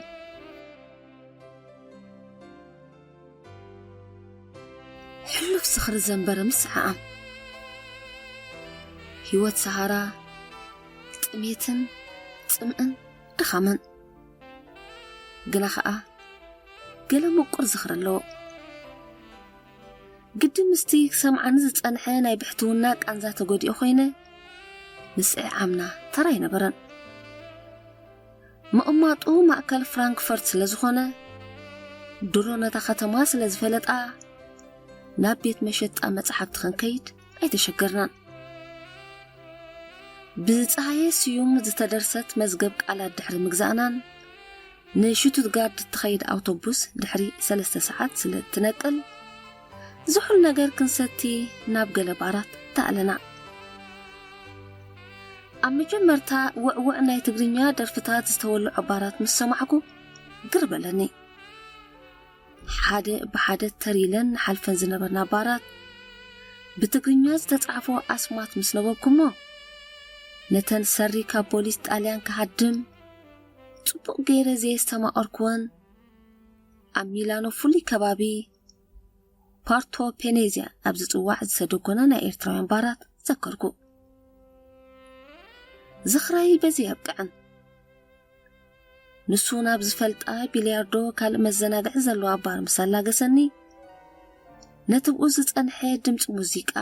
ሕሉፍ ዝኽሪ ዘንበረ ምስዓዓም። ህይወት ሰሃራ ጥሜትን ጽምእን ድኻምን። ግና ኸኣ ገለ ምቁር ዝኽሪ ኣለዎ። ግዲ ምስቲ ክሰምዓኒ ዝጸንሐ ናይ ብሕትውና ቃንዛ ተጎዲኦ ኮይነ፣ ምስዕዓምና ተራ ኣይነበረን። ምቕማጡ ማእከል ፍራንክፈርት ስለ ዝኾነ፣ ድሮ ነታ ከተማ ስለ ዝፈለጣ፣ ናብ ቤት መሸጣ መጽሓፍቲ ክንከይድ ኣይተሸገርናን። ብጸሃየ ስዩም ዝተደርሰት መዝገብ ቃላት ድሕሪ ምግዛእናን፣ ንሽቱትጋርድ እትኸይድ ኣውቶቡስ ድሕሪ ሰለስተ ሰዓት ስለ እትነቅል፣ ዝሑል ነገር ክንሰቲ ናብ ገለ ባራት ተኣለና። ኣብ መጀመርታ ውዕውዕ ናይ ትግርኛ ደርፍታት ዝተወልዖ ባራት ምስ ሰማዕኩ ግር በለኒ። ሓደ ብሓደ ተር ኢለን ንሓልፈን ዝነበርና ባራት፣ ብትግርኛ ዝተጻሕፎ ኣስማት ምስ ነበብኩሞ፣ ነተን ሰሪ ካብ ፖሊስ ጣልያን ክሃድም ጽቡቕ ገይረ ዘየስተማቐርኩወን፣ ኣብ ሚላኖ ፍሉይ ከባቢ ፓርቶ ፔኔዝያ ኣብ ዝጽዋዕ ዝተደጎና ናይ ኤርትራውያን ባራት ዘከርኩ። ዝኽረይ በዚ የብቅዕን። ንሱ ናብ ዝፈልጣ ቢልያርዶ ካልእ መዘናግዒ ዘለዋ ባር ምስ ኣላገሰኒ፣ ነቲ ብኡ ዝጸንሐ ድምጺ ሙዚቃ፣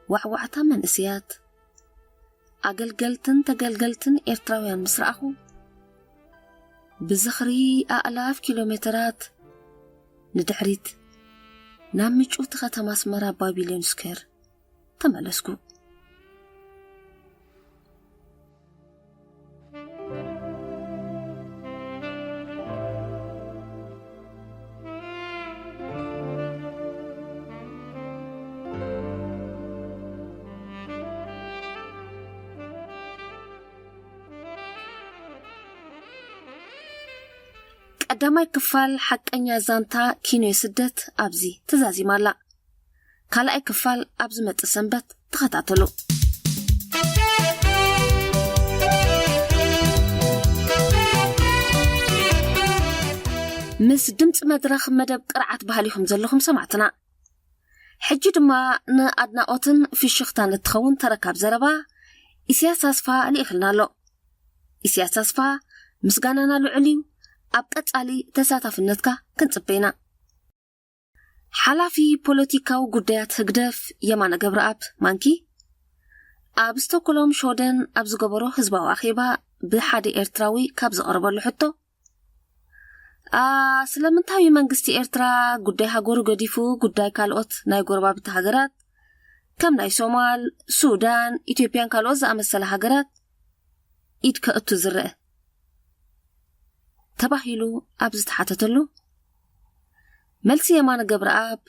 ዋዕዋዕታ መንእሰያት፣ ኣገልገልትን ተገልገልትን ኤርትራውያን ምስ ረኣኹ፣ ብዝኽሪ ኣእላፍ ኪሎ ሜተራት ንድሕሪት ናብ ምጭውቲ ከተማ ኣስመራ ባቢሎን ስኩዌር ተመለስኩ። ቀዳማይ ክፋል ሓቀኛ ዛንታ ኪኖ ስደት ኣብዚ ተዛዚማ ኣላ። ካልኣይ ክፋል ኣብ ዝመጽእ ሰንበት ተኸታተሉ። ምስ ድምፂ መድረኽ መደብ ቅርዓት ባህሊኹም ዘለኹም ሰማዕትና። ሕጂ ድማ ንኣድናቖትን ፍሽኽታን እትኸውን ተረካብ ዘረባ ኢሳያስ ኣስፋ ልኢኽልና ኣሎ። ኢሳያስ ኣስፋ ምስጋናና ልዑል እዩ። ኣብ ቀጻሊ ተሳታፍነትካ ክንጽበ ኢና። ሓላፊ ፖለቲካዊ ጉዳያት ህግደፍ የማነ ገብረኣብ ማንኪ ኣብ ስቶክሆልም ሽወደን ኣብ ዝገበሮ ህዝባዊ ኣኼባ ብሓደ ኤርትራዊ ካብ ዝቐረበሉ ሕቶ፣ "ኣ፣ ስለምንታይ እዩ መንግስቲ ኤርትራ ጉዳይ ሃገሩ ገዲፉ ጉዳይ ካልኦት ናይ ጎረባብቲ ሃገራት ከም ናይ ሶማል፣ ሱዳን፣ ኢትዮጵያን ካልኦት ዝኣመሰላ ሃገራት ኢድ ከእቱ ዝረአ?" ተባሂሉ ኣብ ዝተሓተተሉ፣ መልሲ የማነ ገብረኣብ፣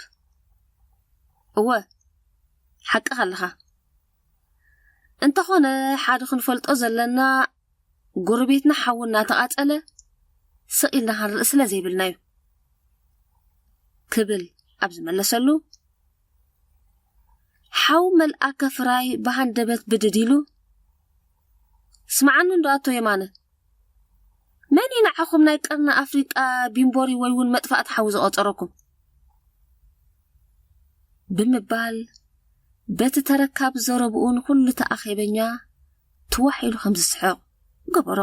"እወ፣ ሓቅኻ ኣለኻ። እንተኾነ ሓደ ክንፈልጦ ዘለና፣ ጎረቤትና ሓዊ እናተቓጸለ ስቕ ኢልና ክንርኢ ስለ ዘይብልና እዩ" ክብል ኣብ ዝመለሰሉ፣ ሓው መልኣከ ፍራይ ብሃንደበት ብድድ ኢሉ፣ "ስምዓኒ እንዶ ኣቶ የማነ፣ መን እዩ ንዓኹም ናይ ቀርኒ ኣፍሪቃ ቢምቦሪ ወይ እውን መጥፋእቲ ሓዊ ዝቐጸረኩም? ብምባል በቲ ተረካብ ዘረብኡን ኩሉ ተኣኼበኛ ትዋሕ ኢሉ ከም ዝስሕቕ ገበሮ።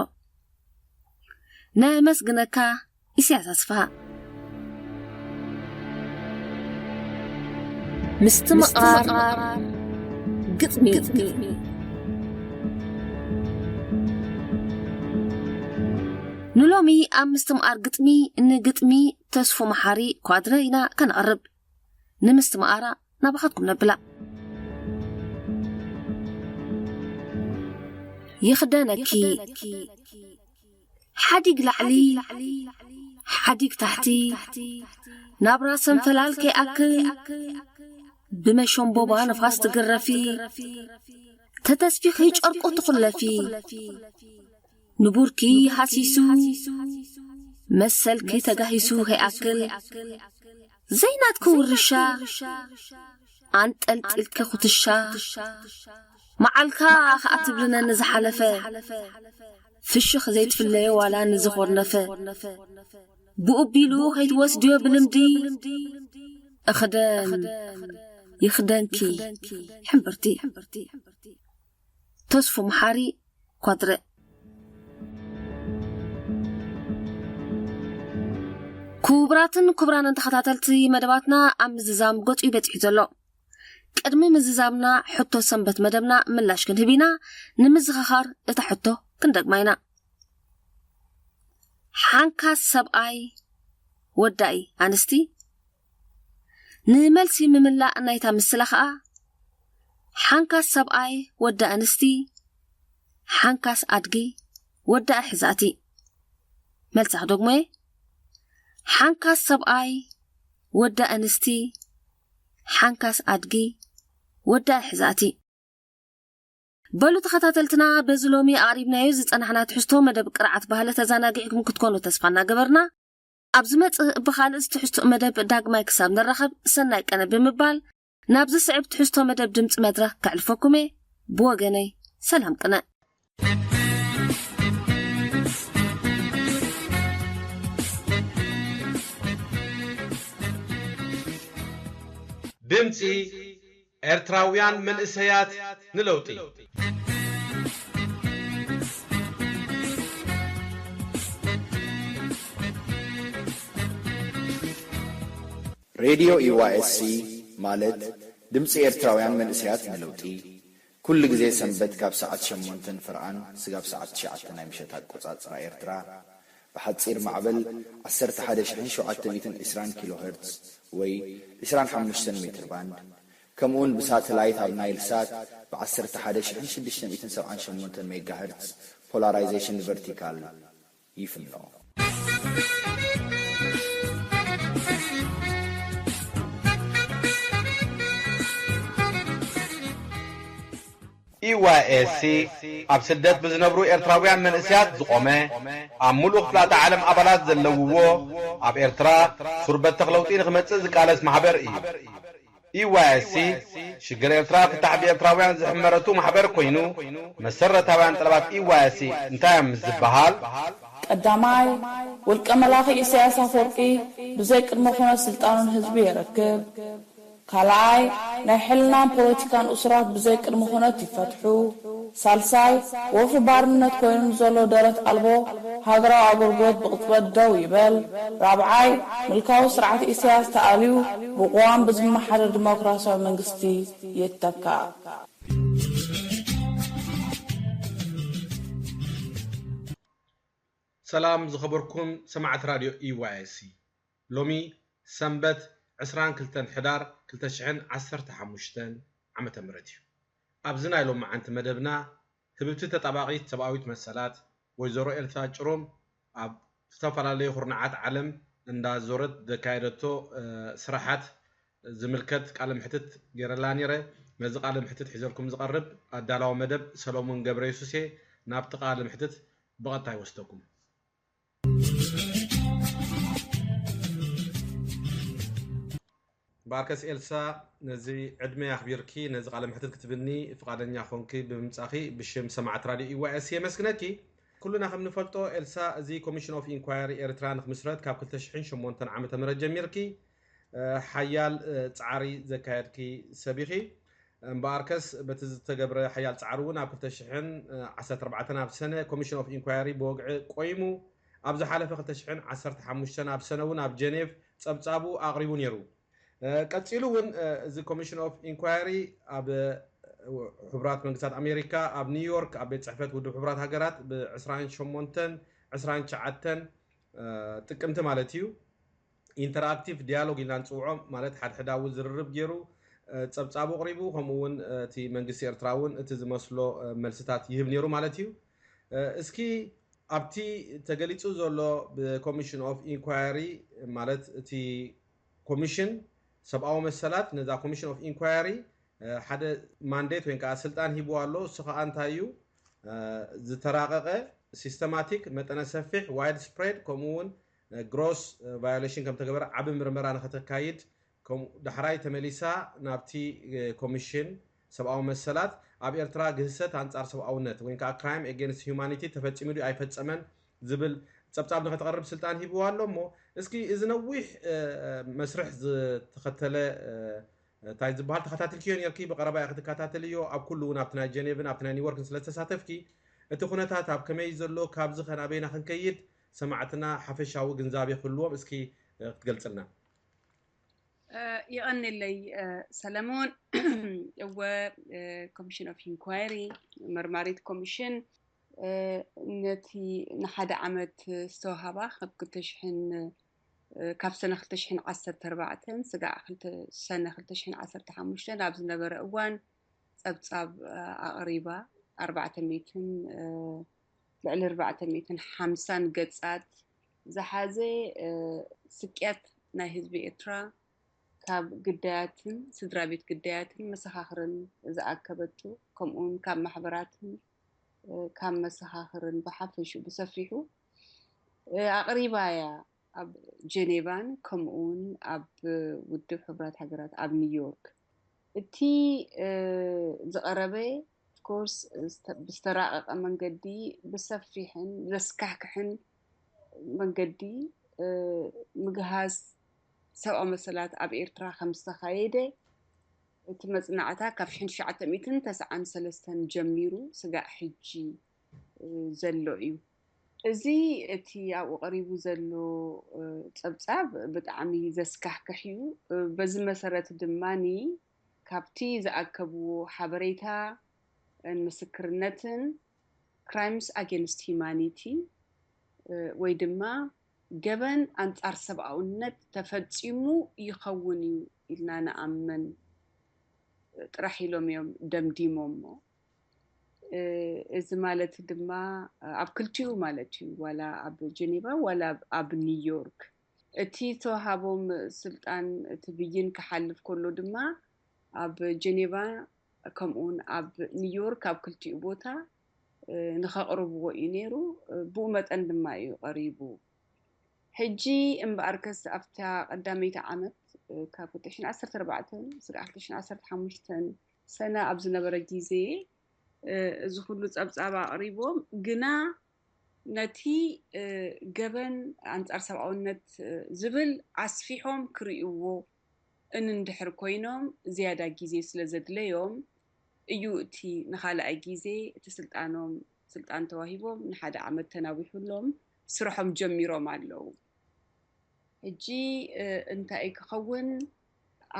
ነመስግነካ ኢሳያስ ኣስፍሃ። ምስትምቓር ግጥሚ። ንሎሚ ኣብ ምስትምቓር ግጥሚ ንግጥሚ ተስፉ መሓሪ ኳድረ ኢና ከነቕርብ። ንምስትምቓራ ናባኻትኩም ነብላ። ይኽደነኪ ሓዲግ ላዕሊ፣ ሓዲግ ታሕቲ፣ ናብራ ሰንፈላል ከይኣክል፣ ብመሸምቦባ ንፋስ ትግረፊ፣ ተተስፊኺ ጨርቁ ትኹለፊ፣ ንቡርኪ ሃሲሱ፣ መሰልኪ ተጋሂሱ ከይኣክል፣ ዘይናትኪ ውርሻ፣ ኣንጠልጢልኪ ኩትሻ፣ መዓልካ ኸኣ ትብልነ ንዝሓለፈ፣ ፍሽኽ ዘይትፍለዮ ዋላ ንዝኾርነፈ፣ ብኡቢሉ ከይትወስድዮ ብልምዲ፣ እኽደን ይኽደንኪ ሕምብርቲ። ተስፉ መሓሪ ኳድረ። ክቡራትን ክቡራንን ተኸታተልቲ መደባትና፣ ኣብ ምዝዛም ገጹ እዩ በጺሑ ዘሎ። ቅድሚ ምዝዛምና ሕቶ ሰንበት መደብና ምላሽ ክንህብ ኢና። ንምዝኽኻር እታ ሕቶ ክንደግማ ኢና። ሓንካስ ሰብኣይ ወዳኢ ኣንስቲ፣ ንመልሲ ምምላእ ናይታ ምስላ ኸኣ፣ ሓንካስ ሰብኣይ ወዲ ኣንስቲ፣ ሓንካስ ኣድጊ ወዲ ኣሕዛእቲ። መልሳ ክደግሞ እየ። ሓንካስ ሰብኣይ ወዲ ኣንስቲ፣ ሓንካስ ኣድጊ ወዲ ኣሕዛእቲ። በሉ ተኸታተልትና፣ በዚ ሎሚ ኣቕሪብናዮ ዝጸናሕና ትሕዝቶ መደብ ቅርዓት ባህሊ ተዘናጊዕኩም ክትኮኑ ተስፋ እናገበርና፣ ኣብ ዝመጽእ ብኻልእ ዝትሕዝቶ መደብ ዳግማይ ክሳብ ንራኸብ ሰናይ ቅነ ብምባል፣ ናብ ዝስዕብ ትሕዝቶ መደብ ድምጺ መድረኽ ከዕልፈኩም እየ። ብወገነይ ሰላም ቅነ። ድምጺ ኤርትራውያን መንእሰያት ንለውጢ። ሬድዮ ኢ ዋይ ኤስ ሲ ማለት ድምጺ ኤርትራውያን መንእሰያት ንለውጢ፣ ኩሉ ግዜ ሰንበት ካብ ሰዓት ሸሞንተን ፍርቓን ስጋብ ሰዓት ትሽዓተ ናይ ምሸት ኣቆጻጽራ ኤርትራ፣ ብሓጺር ማዕበል ዓሰርተ ሓደ ሽሕን ሸውዓተ ሚእትን ዕስራን ኪሎ ሄርትዝ ወይ ዕስራን ሓሙሽተን ሜትር ባንድ፣ ከምኡውን ብሳተላይት ኣብ ናይል ሳት ብዓሰርተ ሓደ ሽሕን ሽዱሽተ ሚእትን ሰብዓን ሸሞንተን ሜጋ ሄርትዝ ፖላራይዜሽን ቨርቲካል ይፍኖ። ኢ ዋይ ኤስ ሲ ኣብ ስደት ብዝነብሩ ኤርትራውያን መንእሰያት ዝቖመ፣ ኣብ ምሉእ ክፍላተ ዓለም ኣባላት ዘለውዎ፣ ኣብ ኤርትራ ሱር በተኽ ለውጢ ንኽመጽእ ዝቃለስ ማሕበር እዩ። ኢ ዋይ ኤስ ሲ ሽግር ኤርትራ ፍታሕ ብኤርትራውያን ዝሕመረቱ ማሕበር ኮይኑ፣ መሰረታውያን ጠለባት ኢ ዋይ ኤስ ሲ እንታይ እዮም ምስ ዝበሃል፣ ቀዳማይ፣ ውልቀ መላኺ ኢሳያስ ኣፈወርቂ ብዘይ ቅድመ ኩነት ስልጣኑ ንህዝቢ የረክብ። ካልኣይ፣ ናይ ሕልናን ፖለቲካን እሱራት ብዘይ ቅድመ ኩነት ይፈትሑ። ሳልሳይ፣ ወፍሪ ባርነት ኮይኑ ንዘሎ ደረት ኣልቦ ሃገራዊ ኣገልግሎት ብቕጽበት ደው ይበል። ራብዓይ፣ ምልካዊ ስርዓት ኢሳያስ ተኣልዩ ብቅዋም ብዝመሓደር ዲሞክራሲያዊ መንግስቲ ይተካእ። ሰላም ዝኸበርኩም ሰማዕቲ ራድዮ ኢ ዋይ ኤስ ሲ፣ ሎሚ ሰንበት ዕስራን ክልተን ሕዳር ክልተ ሽሕን ዓሰርተ ሓሙሽተን ዓመተ ምህረት እዩ። ኣብዚ ናይ ሎማዓንቲ መደብና ህብብቲ ተጣባቒት ሰብኣዊት መሰላት ወይዘሮ ኤልሳ ጭሩም ኣብ ዝተፈላለዩ ኩርናዓት ዓለም እንዳዞረት ዘካየደቶ ስራሓት ዝምልከት ቃለ ምሕትት ገይረላ ነይረ። ነዚ ቃለ ምሕትት ሒዘልኩም ዝቐርብ ኣዳላዊ መደብ ሰሎሙን ገብረየሱስ እየ። ናብቲ ቃለ ምሕትት ብቐጥታ ይወስደኩም። ባርከስ ኤልሳ፣ ነዚ ዕድመ ኣኽቢርኪ ነዚ ቃለ ምሕትት ክትብኒ ፍቓደኛ ኾንኪ ብምምጻኺ ብሽም ሰማዕቲ ራድዮ ኢ ዋይ ኤስ የመስግነኪ። ኩልና ከም ንፈልጦ ኤልሳ፣ እዚ ኮሚሽን ኦፍ ኢንኳየሪ ኤርትራ ንክምስረት ካብ ክልተ ሽሕን ሸሞንተን ዓመተ ምህረት ጀሚርኪ ሓያል ፃዕሪ ዘካየድኪ ሰብ ኢኺ። እምበኣርከስ በቲ ዝተገብረ ሓያል ፃዕሪ እውን ኣብ ክልተ ሽሕን ዓሰርተ ኣርባዕተን ኣብ ሰነ ኮሚሽን ኦፍ ኢንኳየሪ ብወግዒ ቆይሙ፣ ኣብ ዝሓለፈ ክልተ ሽሕን ዓሰርተ ሓሙሽተን ኣብ ሰነ እውን ኣብ ጀኔቭ ፀብፃቡ ኣቕሪቡ ነይሩ። ቀፂሉ እውን እዚ ኮሚሽን ኦፍ ኢንኳየሪ ኣብ ሕቡራት መንግስታት ኣሜሪካ ኣብ ኒውዮርክ ኣብ ቤት ፅሕፈት ውድብ ሕቡራት ሃገራት ብ ዕስራን ሸሞንተን ዕስራን ትሽዓተን ጥቅምቲ ማለት እዩ ኢንተርኣክቲቭ ዲያሎግ ኢልና ንፅውዖ፣ ማለት ሓድሕዳዊ ዝርርብ ገይሩ ፀብፃቡ ኣቕሪቡ፣ ከምኡ እውን እቲ መንግስቲ ኤርትራ እውን እቲ ዝመስሎ መልስታት ይህብ ነይሩ ማለት እዩ። እስኪ ኣብቲ ተገሊፁ ዘሎ ብኮሚሽን ኦፍ ኢንኳየሪ፣ ማለት እቲ ኮሚሽን ሰብኣዊ መሰላት ነዛ ኮሚሽን ኦፍ ኢንኳየሪ ሓደ ማንዴት ወይ ከዓ ስልጣን ሂብዋ ኣሎ። እሱ ከዓ እንታይ እዩ? ዝተራቀቀ፣ ሲስተማቲክ፣ መጠነ ሰፊሕ፣ ዋይድ ስፕሬድ፣ ከምኡ እውን ግሮስ ቫዮሌሽን ከም ተገበረ ዓቢ ምርመራ ንኸተካይድ፣ ዳሕራይ ተመሊሳ ናብቲ ኮሚሽን ሰብኣዊ መሰላት ኣብ ኤርትራ ግህሰት ኣንጻር ሰብኣውነት ወይ ከዓ ክራይም ኤጌንስት ሂውማኒቲ ተፈጺሙ ድዩ ኣይፈጸመን ዝብል ጸብጻብ ንኸተቐርብ ስልጣን ሂብዋ ኣሎ። እሞ እስኪ እዚ ነዊሕ መስርሕ ዝተኸተለ እንታይ ዝበሃል ተኸታትልክዮ ነርኪ፣ ብቐረባ ኢኺ ትከታተልዮ። ኣብ ኩሉ እውን ኣብቲ ናይ ጀኔቭን ኣብቲ ናይ ኒውዮርክን ስለ ዝተሳተፍኪ፣ እቲ ኩነታት ኣብ ከመይ ዘሎ፣ ካብዚ ኸ ናበይና ክንከይድ፣ ሰማዕትና ሓፈሻዊ ግንዛቤ ክህልዎም እስኪ ክትገልጽልና። ይቐንለይ ሰለሞን። እወ፣ ኮሚሽን ኦፍ ኢንኳይሪ፣ መርማሪት ኮሚሽን፣ ነቲ ንሓደ ዓመት ዝተዋሃባ ካብ ክልተ ሽሕን ካብ ሰነ ክልተ ሽሕን ዓሰርተ ኣርባዕተን ስጋዕ ሰነ ክልተ ሽሕን ዓሰርተ ሓሙሽተን ኣብ ዝነበረ እዋን ጸብጻብ ኣቕሪባ። ኣርባዕተ ሚእትን ልዕሊ ኣርባዕተ ሚእትን ሓምሳን ገጻት ዝሓዘ ስቅያት ናይ ህዝቢ ኤርትራ ካብ ግዳያትን ስድራ ቤት ግዳያትን መሰኻኽርን ዝኣከበቱ፣ ከምኡውን ካብ ማሕበራትን ካብ መሰኻኽርን ብሓፈሹ ብሰፊሑ ኣቕሪባ እያ። ኣብ ጀኔቫን ከምኡውን ኣብ ውድብ ሕቡራት ሃገራት ኣብ ኒውዮርክ እቲ ዝቐረበ ኦፍኮርስ ብዝተራቐቐ መንገዲ፣ ብሰፊሕን ዘስካሕክሕን መንገዲ ምግሃስ ሰብኣዊ መሰላት ኣብ ኤርትራ ከም ዝተኻየደ እቲ መጽናዕታ ካብ ሽሕን ትሽዓተ ሚእትን ተስዓን ሰለስተን ጀሚሩ ስጋዕ ሕጂ ዘሎ እዩ። እዚ እቲ ኣብኡ ቀሪቡ ዘሎ ጸብጻብ ብጣዕሚ ዘስካሕክሕ እዩ። በዚ መሰረት ድማኒ ካብቲ ዝኣከብዎ ሓበሬታ ምስክርነትን ክራይምስ ኣጌንስት ሂማኒቲ ወይ ድማ ገበን ኣንጻር ሰብኣውነት ተፈጺሙ ይኸውን እዩ ኢልና ንኣምን ጥራሕ ኢሎም እዮም ደምዲሞሞ። እዚ ማለት ድማ ኣብ ክልቲኡ ማለት እዩ፣ ዋላ ኣብ ጀኔቫ ዋላ ኣብ ኒውዮርክ እቲ ዝተዋሃቦም ስልጣን እቲ ብይን ክሓልፍ ከሎ ድማ ኣብ ጀኔቫ ከምኡውን ኣብ ኒውዮርክ ኣብ ክልቲኡ ቦታ ንኸቕርብዎ እዩ ነይሩ። ብኡ መጠን ድማ እዩ ቀሪቡ። ሕጂ እምበኣርከስ ኣብታ ቀዳመይቲ ዓመት ካብ ክልተ ሽሕን ዓሰርተ ኣርባዕተን ስጋዕ ክልተ ሽሕን ዓሰርተ ሓሙሽተን ሰነ ኣብ ዝነበረ ግዜ እዚ ኩሉ ጸብጻብ ኣቕሪቦም፣ ግና ነቲ ገበን ኣንጻር ሰብኣውነት ዝብል ኣስፊሖም ክርእይዎ እንድሕር ኮይኖም ዝያዳ ግዜ ስለ ዘድለዮም እዩ እቲ ንኻልኣይ ግዜ እቲ ስልጣኖም ስልጣን ተዋሂቦም ንሓደ ዓመት ተናዊሑሎም ስርሖም ጀሚሮም ኣለዉ። ሕጂ እንታይ ክኸውን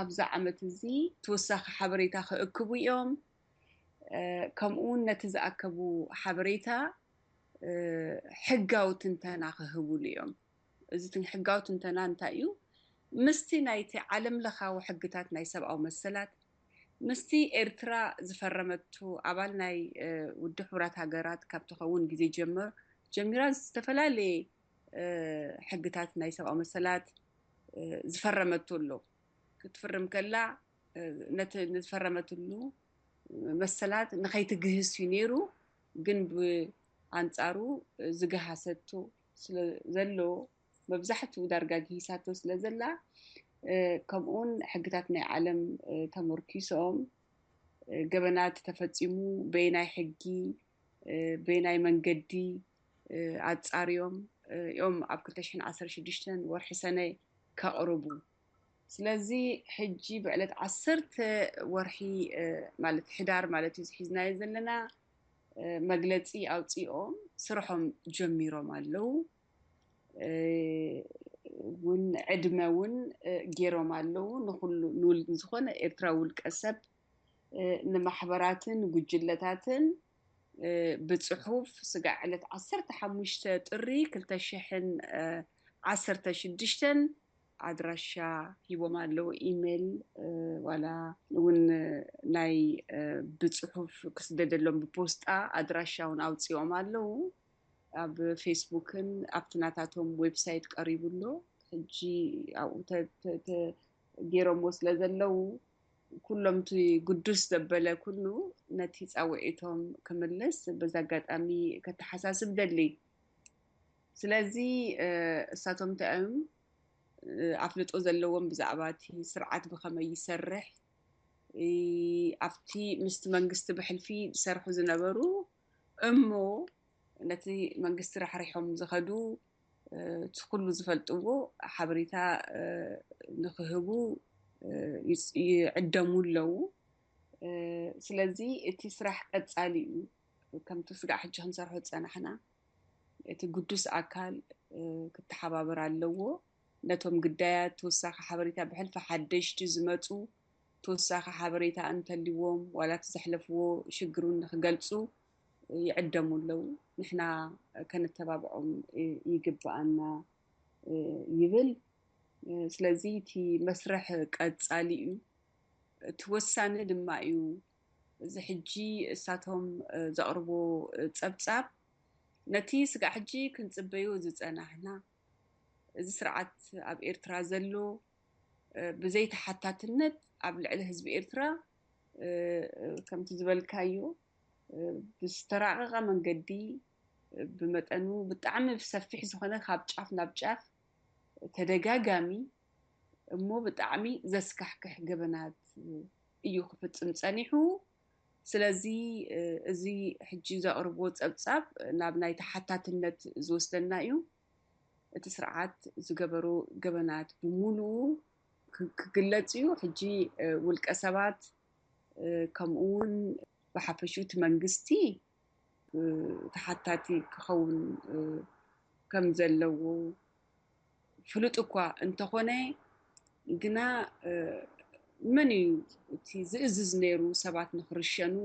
ኣብዛ ዓመት እዚ ተወሳኺ ሓበሬታ ክእክቡ እዮም። ከምኡ እውን ነቲ ዝኣከቡ ሓበሬታ ሕጋዊ ትንተና ክህብሉ እዮም። እዚ ሕጋዊ ትንተና እንታይ እዩ? ምስቲ ናይቲ ዓለም ለኻዊ ሕግታት ናይ ሰብኣዊ መሰላት፣ ምስቲ ኤርትራ ዝፈረመቱ ኣባል ናይ ውድብ ሕቡራት ሃገራት ካብ ትኸውን ግዜ ጀምር ጀሚራ ዝተፈላለየ ሕግታት ናይ ሰብኣዊ መሰላት ዝፈረመቱ ኣሎ። ክትፍርም ከላ ነቲ ዝፈረመትሉ መሰላት ንኸይትግህስ እዩ ነይሩ። ግን ብኣንጻሩ ዝገሃሰቱ ስለ ዘሎ፣ መብዛሕትኡ ዳርጋ ግሂሳቶ ስለ ዘላ፣ ከምኡውን ሕግታት ናይ ዓለም ተመርኪሶም ገበናት ተፈጺሙ በየናይ ሕጊ በየናይ መንገዲ ኣፃርዮም እዮም ኣብ ክልተ ሽሕን ዓሰርተ ሽዱሽተን ወርሒ ሰነ ከቕርቡ። ስለዚ ሕጂ ብዕለት ዓሰርተ ወርሒ ማለት ሕዳር ማለት እዩ ዝሒዝናዮ ዘለና መግለፂ ኣውፂኦም ስርሖም ጀሚሮም ኣለዉ። እውን ዕድመ እውን ገይሮም ኣለዉ። ንኩሉ ንዝኾነ ኤርትራ ውልቀ ሰብ ንማሕበራትን ጉጅለታትን ብፅሑፍ ስጋዕ ዕለት ዓሰርተ ሓሙሽተ ጥሪ ክልተ ሽሕን ዓሰርተ ሽዱሽተን ኣድራሻ ሂቦም ኣለዉ። ኢሜል ዋላ እውን ናይ ብፅሑፍ ክስደደሎም ብፖስጣ ኣድራሻ እውን ኣውፅኦም ኣለዉ። ኣብ ፌስቡክን ኣብቲ ናታቶም ዌብሳይት ቀሪቡ ኣሎ። ሕጂ ኣብኡ ገይሮምዎ ስለ ዘለዉ ኩሎም እቲ ግዱስ ዘበለ ኩሉ ነቲ ፃውዒቶም ክምልስ በዚ ኣጋጣሚ ከተሓሳስብ ደሊ። ስለዚ እሳቶም እንታይ እዮም ኣፍልጦ ዘለዎም ብዛዕባ እቲ ስርዓት ብኸመይ ይሰርሕ፣ ኣብቲ ምስቲ መንግስቲ ብሕልፊ ዝሰርሑ ዝነበሩ እሞ ነቲ መንግስቲ ራሕሪሖም ዝኸዱ እቲ ኩሉ ዝፈልጥዎ ሓበሬታ ንክህቡ ይዕደሙ ኣለዉ። ስለዚ እቲ ስራሕ ቀፃሊ እዩ። ከምቲ ስጋዕ ሕጂ ክንሰርሖ ዝፀናሕና እቲ ግዱስ ኣካል ክተሓባበር ኣለዎ። ነቶም ግዳያት ተወሳኺ ሓበሬታ ብሕልፊ ሓደሽቲ ዝመፁ ተወሳኺ ሓበሬታ እንተልዎም ዋላ እቲ ዘሕለፍዎ ሽግር እውን ንክገልፁ ይዕደሙ ኣለዉ። ንሕና ከነተባብዖም ይግብኣና ይብል። ስለዚ እቲ መስርሕ ቀፃሊ እዩ። እቲ ወሳኒ ድማ እዩ እዚ ሕጂ እሳቶም ዘቕርቦ ፀብፃብ ነቲ ስጋዕ ሕጂ ክንፅበዮ ዝፀናሕና እዚ ስርዓት ኣብ ኤርትራ ዘሎ ብዘይተሓታትነት ኣብ ልዕሊ ህዝቢ ኤርትራ ከምቲ ዝበልካዮ ብዝተራቐቐ መንገዲ ብመጠኑ ብጣዕሚ ብሰፊሕ ዝኾነ ካብ ጫፍ ናብ ጫፍ ተደጋጋሚ እሞ ብጣዕሚ ዘስካሕክሕ ገበናት እዩ ክፍፅም ፀኒሑ። ስለዚ እዚ ሕጂ ዘቕርቦ ፀብፃብ ናብ ናይ ተሓታትነት ዝወስደና እዩ። እቲ ስርዓት ዝገበሮ ገበናት ብምሉኡ ክግለፅ እዩ። ሕጂ ውልቀ ሰባት ከምኡ እውን ብሓፈሽኡ እቲ መንግስቲ ተሓታቲ ክኸውን ከም ዘለዎ ፍሉጥ እኳ እንተኾነ ግና መን እዩ እቲ ዝእዝዝ ነይሩ ሰባት ንክርሸኑ?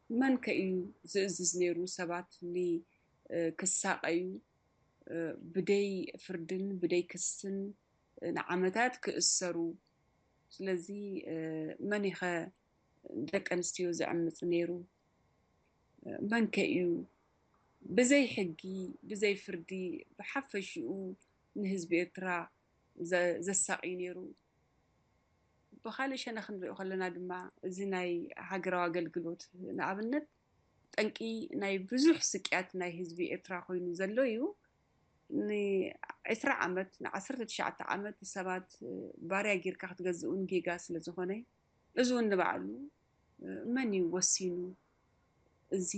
መን ከ እዩ ዝእዝዝ ነይሩ ሰባት ክሳቐዩ ብደይ ፍርድን ብደይ ክስን ንዓመታት ክእሰሩ? ስለዚ መን ኢኸ ደቂ ኣንስትዮ ዘዕምፅ ነይሩ? መን ከ እዩ ብዘይ ሕጊ ብዘይ ፍርዲ ብሓፈሽኡ ንህዝቢ ኤርትራ ዘሳቕዩ ነይሩ? ብካልእ ሸነኽ ክንሪኦ ከለና ድማ እዚ ናይ ሃገራዊ ኣገልግሎት ንኣብነት ጠንቂ ናይ ብዙሕ ስቅያት ናይ ህዝቢ ኤርትራ ኮይኑ ዘሎ እዩ። ንዕስራ ዓመት ንዓሰርተ ትሽዓተ ዓመት ሰባት ባርያ ጌርካ ክትገዝእውን ጌጋ ስለ ዝኾነ እዚ እውን ንባዕሉ መን እዩ ወሲኑ እዚ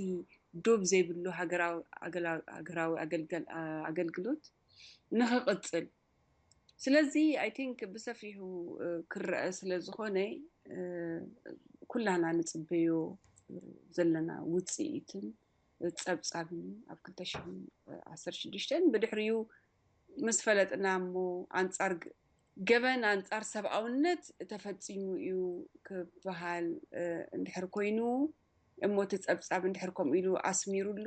ዶብ ዘይብሉ ሃገራዊ ኣገልግሎት ንክቕፅል? ስለዚ ኣይ ቲንክ ብሰፊሑ ክረአ ስለ ዝኾነ ኩላና ንፅበዮ ዘለና ውፅኢትን ፀብፃብን ኣብ ክልተ ሽሕን ዓሰርተ ሽዱሽተን ብድሕሪኡ ምስ ፈለጥና እሞ ኣንፃር ገበን ኣንፃር ሰብኣውነት ተፈፂሙ እዩ ክበሃል እንድሕር ኮይኑ እሞ እቲ ፀብፃብ እንድሕር ከምኡ ኢሉ ኣስሚሩሉ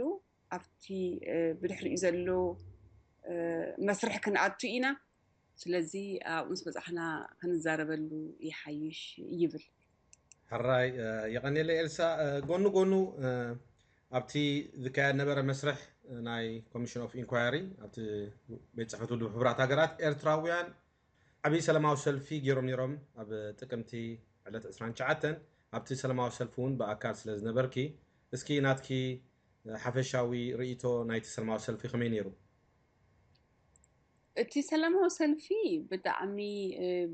ኣብቲ ብድሕሪኡ ዘሎ መስርሕ ክንኣቱ ኢና። ስለዚ ኣብኡ ምስ በፃሕና ክንዛረበሉ ይሓይሽ ይብል። ሕራይ የቐንየለ ኤልሳ። ጎኑ ጎኑ ኣብቲ ዝካየድ ነበረ መስርሕ ናይ ኮሚሽን ኦፍ ኢንኳየሪ ኣብቲ ቤት ፅሕፈት ውድብ ሕቡራት ሃገራት ኤርትራውያን ዓብዪ ሰላማዊ ሰልፊ ገይሮም ነይሮም ኣብ ጥቅምቲ ዕለት ዕስራን ትሽዓተን ኣብቲ ሰላማዊ ሰልፊ እውን ብኣካል ስለ ዝነበርኪ እስኪ ናትኪ ሓፈሻዊ ርእይቶ ናይቲ ሰላማዊ ሰልፊ ከመይ ነይሩ? እቲ ሰላማዊ ሰልፊ ብጣዕሚ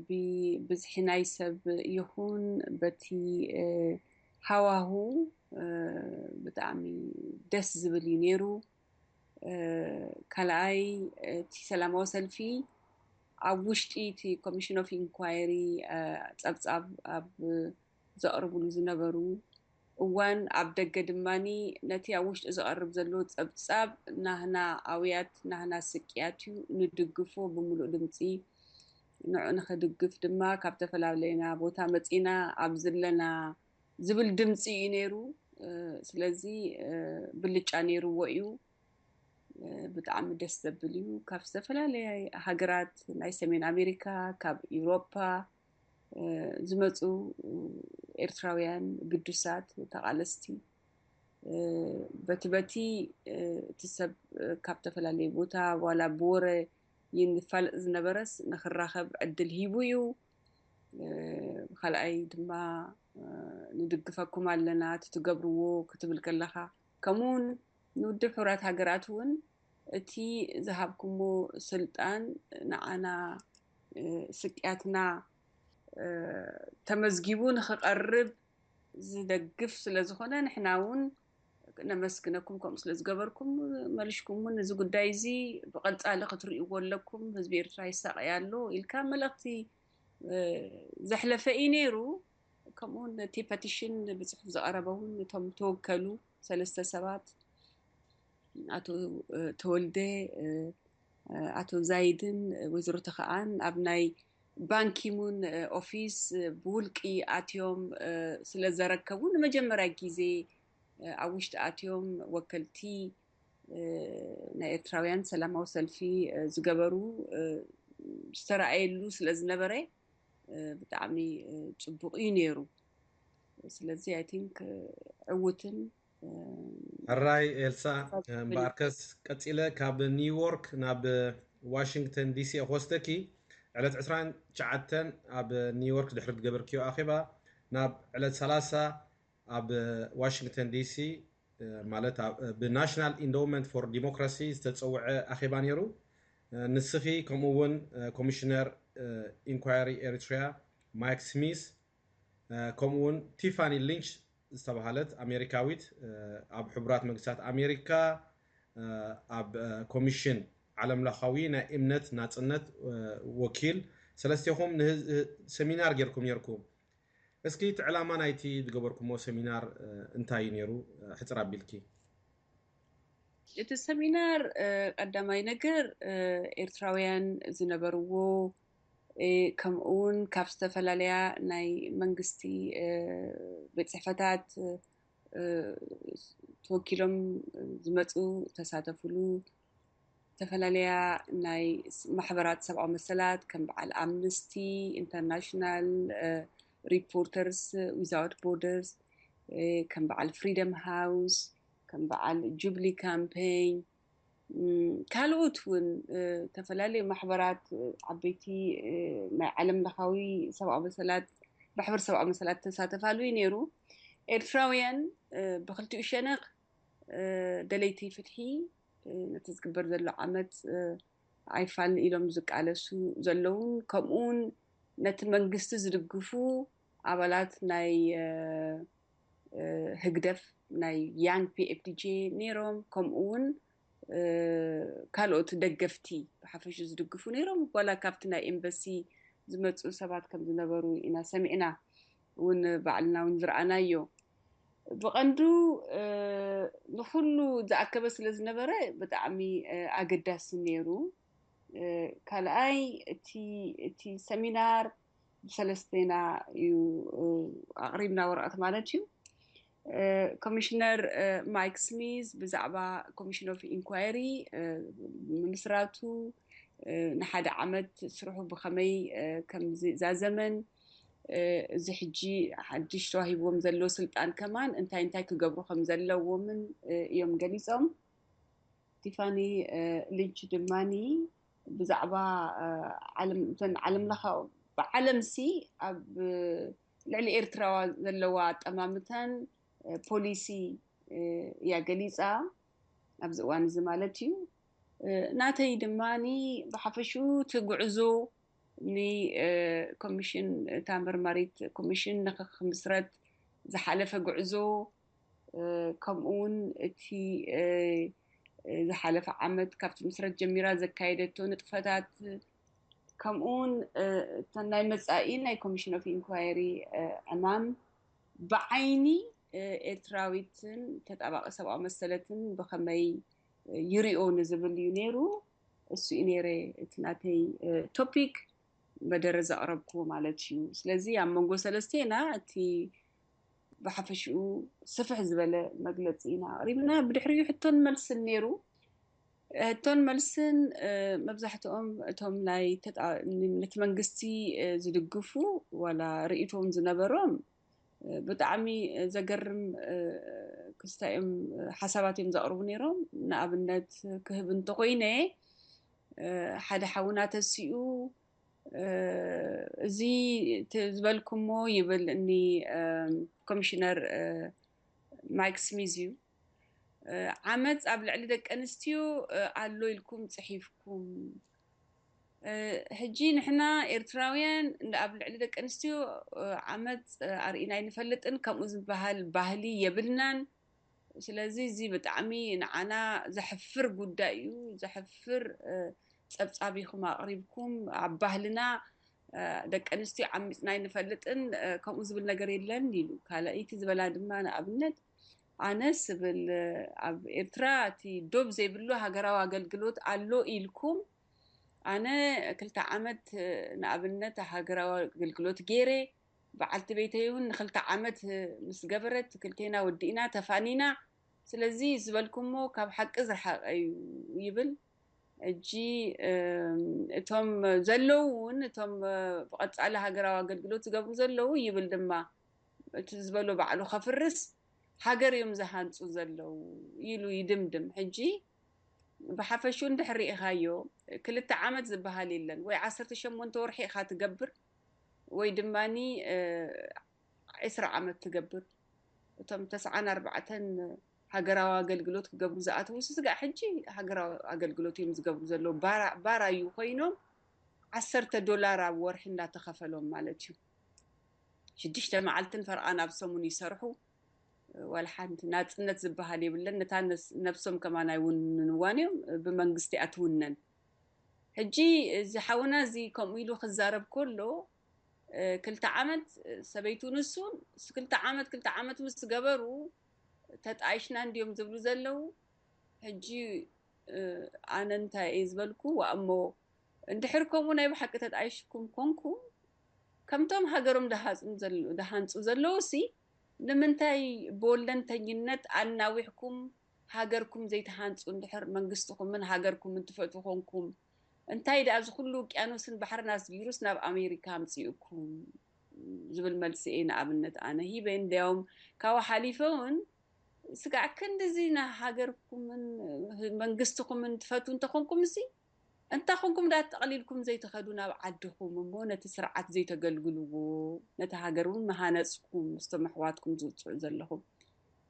ብብዝሒ ናይ ሰብ ይኹን በቲ ሃዋሁ ብጣዕሚ ደስ ዝብል እዩ ነይሩ። ካልኣይ እቲ ሰላማዊ ሰልፊ ኣብ ውሽጢ እቲ ኮሚሽን ኦፍ ኢንኳይሪ ጸብጻብ ኣብ ዘቕርብሉ ዝነበሩ እዋን ኣብ ደገ ድማኒ ነቲ ኣብ ውሽጢ ዝቐርብ ዘሎ ጸብጻብ ናህና ኣውያት ናህና ስቅያት እዩ ንድግፎ ብምሉእ ድምፂ ንዑ ንኽድግፍ ድማ ካብ ዝተፈላለየና ቦታ መፂና ኣብ ዘለና ዝብል ድምፂ እዩ ነይሩ። ስለዚ ብልጫ ነይርዎ እዩ። ብጣዕሚ ደስ ዘብል እዩ። ካብ ዝተፈላለየ ሃገራት ናይ ሰሜን ኣሜሪካ፣ ካብ ኢውሮፓ ዝመፁ ኤርትራውያን ግዱሳት ተቓለስቲ በቲ በቲ እቲ ሰብ ካብ ዝተፈላለየ ቦታ ዋላ ብወረ ይንፋለጥ ዝነበረስ ንኽራኸብ ዕድል ሂቡ እዩ። ካልኣይ ድማ ንድግፈኩም ኣለና እቲ ትገብርዎ ክትብል ከለኻ ከምኡውን ንውድብ ሕቡራት ሃገራት እውን እቲ ዝሃብኩሞ ስልጣን ንዓና ስቅያትና ተመዝጊቡ ንኽቐርብ ዝደግፍ ስለ ዝኾነ ንሕና እውን ነመስግነኩም ከምኡ ስለ ዝገበርኩም መሊሽኩም እውን እዚ ጉዳይ እዚ ብቐፃሊ ክትርእይዎ ኣለኩም ህዝቢ ኤርትራ ይሳቐይ ኣሎ ኢልካ መልእኽቲ ዘሕለፈ እዩ ነይሩ። ከምኡ እውን እቲ ፐቲሽን ብፅሑፍ ዝቐረበ እውን እቶም ተወከሉ ሰለስተ ሰባት ኣቶ ተወልደ ኣቶ ዛይድን ወይዘሮ ተኸኣን ኣብ ናይ ባንኪሙን ኦፊስ ብውልቂ ኣትዮም ስለ ዘረከቡ ንመጀመርያ ግዜ ኣብ ውሽጢ ኣትዮም ወከልቲ ናይ ኤርትራውያን ሰላማዊ ሰልፊ ዝገበሩ ዝተረኣየሉ ስለ ዝነበረ ብጣዕሚ ፅቡቕ እዩ ነይሩ። ስለዚ ኣይ ቲንክ ዕውትን ሕራይ ኤልሳ። እምበኣርከስ ቀፂለ ካብ ኒውዮርክ ናብ ዋሽንግተን ዲሲ ክወስደኪ። ዕለት ዕስራን ትሽዓተን ኣብ ኒውዮርክ ድሕሪ ዝገበርክዮ ኣኼባ ናብ ዕለት ሰላሳ ኣብ ዋሽንግተን ዲሲ ማለት ብናሽናል ኢንዶውመንት ፎር ዲሞክራሲ ዝተፀውዐ ኣኼባ ነይሩ። ንስኺ ከምኡ እውን ኮሚሽነር ኢንኳሪ ኤሪትሪያ ማይክ ስሚስ ከምኡ እውን ቲፋኒ ሊንች ዝተባሃለት ኣሜሪካዊት ኣብ ሕቡራት መንግስታት ኣሜሪካ ኣብ ኮሚሽን ዓለም ለኻዊ ናይ እምነት ናፅነት ወኪል ሰለስቴኹም ሰሚናር ጌርኩም ኔርኩም። እስኪ እቲ ዕላማ ናይቲ ዝገበርኩሞ ሰሚናር እንታይ እዩ ነይሩ? ሕፅር ኣቢልኪ። እቲ ሰሚናር ቀዳማይ ነገር ኤርትራውያን ዝነበርዎ ከምኡ እውን ካብ ዝተፈላለያ ናይ መንግስቲ ቤት ፅሕፈታት ተወኪሎም ዝመፁ ተሳተፍሉ ዝተፈላለያ ናይ ማሕበራት ሰብኣዊ መሰላት ከም በዓል ኣምነስቲ ኢንተርናሽናል፣ ሪፖርተርስ ዊዛውት ቦርደርስ፣ ከም በዓል ፍሪደም ሃውስ፣ ከም በዓል ጁብሊ ካምፔን፣ ካልኦት እውን ዝተፈላለዩ ማሕበራት ዓበይቲ ናይ ዓለም ለኻዊ ሰብኣዊ መሰላት ማሕበር ሰብኣዊ መሰላት ተሳተፋሉ እዩ ነይሩ። ኤርትራውያን ብክልቲኡ ሸነኽ ደለይቲ ፍትሒ ነቲ ዝግበር ዘሎ ዓመት ኣይፋልን ኢሎም ዝቃለሱ ዘለውን ከምኡውን ነቲ መንግስቲ ዝድግፉ ኣባላት ናይ ህግደፍ ናይ ያንግ ፒኤፍዲጄ ነይሮም። ከምኡ እውን ካልኦት ደገፍቲ ብሓፈሹ ዝድግፉ ነይሮም። ዋላ ካብቲ ናይ ኤምበሲ ዝመፁ ሰባት ከም ዝነበሩ ኢና ሰሚዕና እውን ባዕልና እውን ዝረኣናዮ። ብቐንዱ ንኩሉ ዝኣከበ ስለ ዝነበረ ብጣዕሚ ኣገዳሲ ነይሩ። ካልኣይ እቲ እቲ ሰሚናር ብሰለስቴና እዩ ኣቕሪብና ወረቐት ማለት እዩ። ኮሚሽነር ማይክ ስሚዝ ብዛዕባ ኮሚሽን ኦፍ ኢንኳይሪ ምስራቱ ንሓደ ዓመት ስርሑ ብኸመይ ከም ዝዛዘመን እዚ ሕጂ ሓድሽ ተዋሂብዎም ዘሎ ስልጣን ከማን እንታይ እንታይ ክገብሩ ከም ዘለዎምን እዮም ገሊፆም። ቲፋኒ ሊንች ድማኒ ብዛዕባ ዓለም ለኻ ብዓለምሲ ኣብ ልዕሊ ኤርትራዋ ዘለዋ ኣጠማምታን ፖሊሲ እያ ገሊፃ ኣብዚ እዋን እዚ ማለት እዩ። ናተይ ድማኒ ብሓፈሽኡ እቲ ጉዕዞ ንኮሚሽን እታ መርማሪት ኮሚሽን ንክምስረት ዝሓለፈ ጉዕዞ ከምኡ እውን እቲ ዝሓለፈ ዓመት ካብ ትምስረት ጀሚራ ዘካየደቶ ንጥፈታት፣ ከምኡውን እተን ናይ መጻኢ ናይ ኮሚሽን ኦፍ ኢንኳየሪ ዕማም ብዓይኒ ኤርትራዊትን ተጣባቂ ሰብኣዊ መሰለትን ብኸመይ ይሪኦ ንዝብል እዩ ነይሩ። እሱ እዩ ነይረ እቲ ናተይ ቶፒክ መደረ ዘቕረብኩዎ ማለት እዩ። ስለዚ ኣብ መንጎ ሰለስቴና እቲ ብሓፈሽኡ ስፍሕ ዝበለ መግለፂ ኢና ኣቕሪብና። ብድሕሪኡ ሕቶን መልስን ነይሩ። ሕቶን መልስን መብዛሕትኦም እቶም ናይ ነቲ መንግስቲ ዝድግፉ ዋላ ርእይቶም ዝነበሮም ብጣዕሚ ዘገርም ክስታይ እዮም ሓሳባት እዮም ዘቕርቡ ነይሮም። ንኣብነት ክህብ እንተኮይነ ሓደ ሓውና ተሲኡ እዚ ዝበልኩሞ ይብል እኒ ኮሚሽነር ማይክ ስሚዝ እዩ። ዓመፅ ኣብ ልዕሊ ደቂ ኣንስትዮ ኣሎ ኢልኩም ፅሒፍኩም። ሕጂ ንሕና ኤርትራውያን ኣብ ልዕሊ ደቂ ኣንስትዮ ዓመፅ ኣርኢና ኣይንፈልጥን፣ ከምኡ ዝበሃል ባህሊ የብልናን። ስለዚ እዚ ብጣዕሚ ንዓና ዘሕፍር ጉዳይ እዩ። ዘሕፍር ፀብፃብ ኢኹም ኣቕሪብኩም። ኣብ ባህልና ደቂ ኣንስትዮ ዓሚፅና ኣይንፈልጥን፣ ከምኡ ዝብል ነገር የለን ኢሉ። ካልኣይቲ ዝበላ ድማ ንኣብነት ኣነ ስብል ኣብ ኤርትራ እቲ ዶብ ዘይብሉ ሃገራዊ ኣገልግሎት ኣሎ ኢልኩም። ኣነ ክልተ ዓመት ንኣብነት ሃገራዊ ኣገልግሎት ገይረ፣ በዓልቲ ቤተይ እውን ንክልተ ዓመት ምስ ገበረት ክልቴና ወዲእና ተፋኒና። ስለዚ ዝበልኩሞ ካብ ሓቂ ዝረሓቐ እዩ ይብል። ሕጂ እቶም ዘለዉ እውን እቶም ብቐጻሊ ሃገራዊ ኣገልግሎት ዝገብሩ ዘለዉ ይብል ድማ እቲ ዝበሎ ባዕሉ ከፍርስ ሃገር እዮም ዝሃንፁ ዘለዉ ኢሉ ይድምድም። ሕጂ ብሓፈሹ እንድሕር ርኢኻዮ ክልተ ዓመት ዝበሃል የለን። ወይ ዓሰርተ ሸሞንተ ወርሒ ኢኻ ትገብር ወይ ድማኒ ዒስራ ዓመት ትገብር። እቶም ተስዓን ኣርባዕተን ሃገራዊ ኣገልግሎት ክገብሩ ዝኣተዉ ስጋዕ ሕጂ ሃገራዊ ኣገልግሎት እዮም ዝገብሩ ዘለዉ። ባራ ባራዩ ኮይኖም ዓሰርተ ዶላር ኣብ ወርሒ እንዳተኸፈሎም ማለት እዩ። ሽዱሽተ መዓልትን ፈርቓን ኣብ ሰሙን ይሰርሑ። ዋላ ሓንቲ ናጽነት ዝበሃል የብለን። ነታ ነብሶም ከማን ኣይውንንዋን እዮም፣ ብመንግስቲ እያ ትውነን። ሕጂ እዚ ሓውና እዚ ከምኡ ኢሉ ክዛረብ ከሎ ክልተ ዓመት ሰበይቱ ንሱን ክልተ ዓመት ክልተ ዓመት ምስ ገበሩ ተጣይሽና እንድዮም ዝብሉ ዘለዉ። ሕጂ ኣነ እንታይ እየ ዝበልኩ? ዋእሞ እንድሕር ከምኡ ናይ ብሓቂ ተጣይሽኩም ኮንኩም ከምቶም ሃገሮም ደሃንፁ ዘለዉ ሲ ንምንታይ ብወለንተኝነት ኣናዊሕኩም ሃገርኩም ዘይትሃንፁ እንድሕር መንግስትኹምን ሃገርኩምን ትፈትዉ ኮንኩም እንታይ ደኣ እዚ ኩሉ ውቅያኖስን ባሕርን ኣስጊሩስ ናብ ኣሜሪካ ኣምፂኡኩም ዝብል መልሲ እየ ንኣብነት ኣነ ሂበ። እንዲያውም ካብኡ ሓሊፈ እውን ስጋዕ ክንድዚ ንሃገርኩምን መንግስትኹምን ትፈትዉ እንተኾንኩም እሲ እንታይ ኮንኩም ደኣ ጠቕሊልኩም ዘይትኸዱ ናብ ዓድኹም እሞ ነቲ ስርዓት ዘይተገልግልዎ ነቲ ሃገር እውን መሃነፅኩም ምስቶም ኣሕዋትኩም ዝውፅዑ ዘለኹም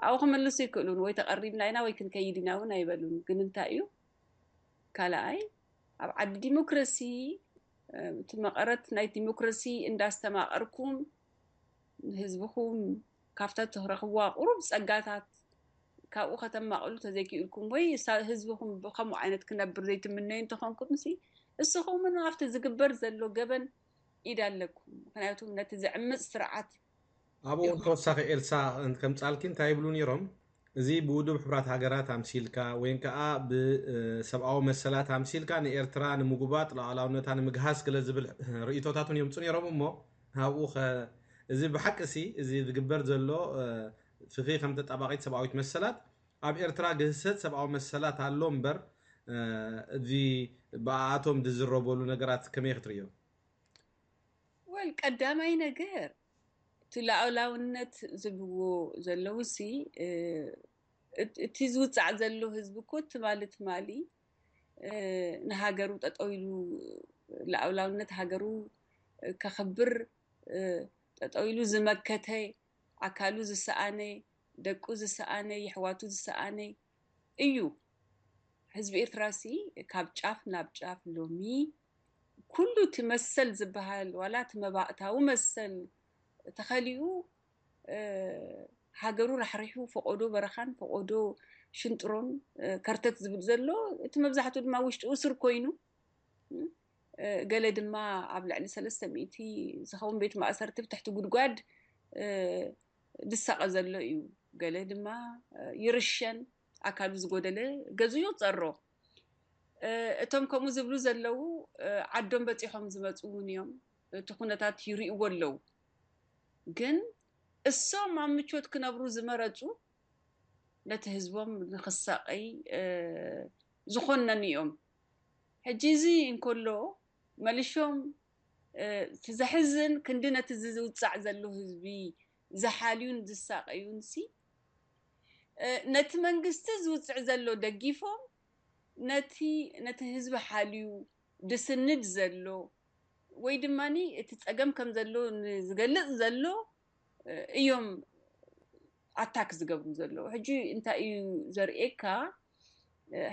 ኣብኡ ክምልሱ ይክእሉን ወይ ተቐሪብና ኢና ወይ ክንከይድ ኢና እውን ኣይበሉን። ግን እንታይ እዩ ካልኣይ ኣብ ዓዲ ዲሞክራሲ እቲ መቐረት ናይ ዲሞክራሲ እንዳስተማቐርኩም ንህዝብኹም ካብታ ትረኽብዋ ቁሩብ ፀጋታት ካብኡ ከተማቕሉ ተዘይክእልኩም ወይ ህዝብኹም ብከምኡ ዓይነት ክነብር ዘይትምነዩ እንተኾንኩም ሲ እስኹምን ኣብቲ ዝግበር ዘሎ ገበን ኢድ ኣለኩም። ምክንያቱ ነቲ ዝዕምፅ ስርዓት ኣብኡ እውን ተወሳኺ ኤልሳ ከምፃልኪ እንታይ ይብሉ ነይሮም? እዚ ብውድብ ሕቡራት ሃገራት ኣምሲልካ ወይም ከዓ ብሰብኣዊ መሰላት ኣምሲልካ ንኤርትራ ንምጉባጥ ሉዓላውነታ ንምግሃስ ገለ ዝብል ርእይቶታት እውን የምፁ ነይሮም እሞ ኣብኡ ኸ እዚ ብሓቂ ሲ እዚ ዝግበር ዘሎ ፍኺ ከም ተጣባቂት ሰብኣዊት መሰላት ኣብ ኤርትራ ግህሰት ሰብኣዊ መሰላት ኣሎ እምበር እዚ ብኣኣቶም ዝዝረበሉ ነገራት ከመይ ክትርእዮ? ወል ቀዳማይ ነገር እቲ ሉዓላውነት ዝብልዎ ዘለዉ ሲ እቲ ዝውፃዕ ዘሎ ህዝቢ እኮ ትማሊ ትማሊ ንሃገሩ ጠጠው ኢሉ ሉዓላውነት ሃገሩ ከኽብር ጠጠው ኢሉ ዝመከተ ኣካሉ ዝሰኣነ ደቁ ዝሰኣነ የሕዋቱ ዝሰኣነ እዩ። ህዝቢ ኤርትራ ሲ ካብ ጫፍ ናብ ጫፍ ሎሚ ኩሉ እቲ መሰል ዝበሃል ዋላ እቲ መባእታዊ መሰል ተኸሊኡ ሃገሩ ራሕሪሑ ፈቆዶ በረኻን ፈቆዶ ሽንጥሮን ከርተት ዝብል ዘሎ፣ እቲ መብዛሕትኡ ድማ ውሽጢ እሱር ኮይኑ፣ ገለ ድማ ኣብ ልዕሊ ሰለስተ ሚእቲ ዝኸውን ቤት ማእሰርቲ ብትሕቲ ጉድጓድ ዝሳቐ ዘሎ እዩ። ገለ ድማ ይርሸን፣ ኣካሉ ዝጎደለ ገዙ ይጸሮ። እቶም ከምኡ ዝብሉ ዘለዉ ዓዶም በጺሖም ዝመጹ እውን እዮም። እቲ ኩነታት ይርእይዎ ኣለዉ። ግን እሶም ኣብ ምቾት ክነብሩ ዝመረጹ ነቲ ህዝቦም ንኽሳቐይ ዝኾነኑ እዮም። ሕጂ እዚ እንከሎ መሊሾም እቲ ዘሕዝን ክንዲ ነቲ ዝውጻዕ ዘሎ ህዝቢ ዝሓልዩን ዝሳቐዩን ሲ ነቲ መንግስቲ ዝውጽዕ ዘሎ ደጊፎም ነቲ ነቲ ህዝቢ ሓልዩ ድስንድ ዘሎ ወይ ድማ እቲ ጸገም ከም ዘሎ ዝገልጽ ዘሎ እዮም ኣታክ ዝገብሩ ዘለዉ። ሕጂ እንታይ እዩ ዘርእየካ?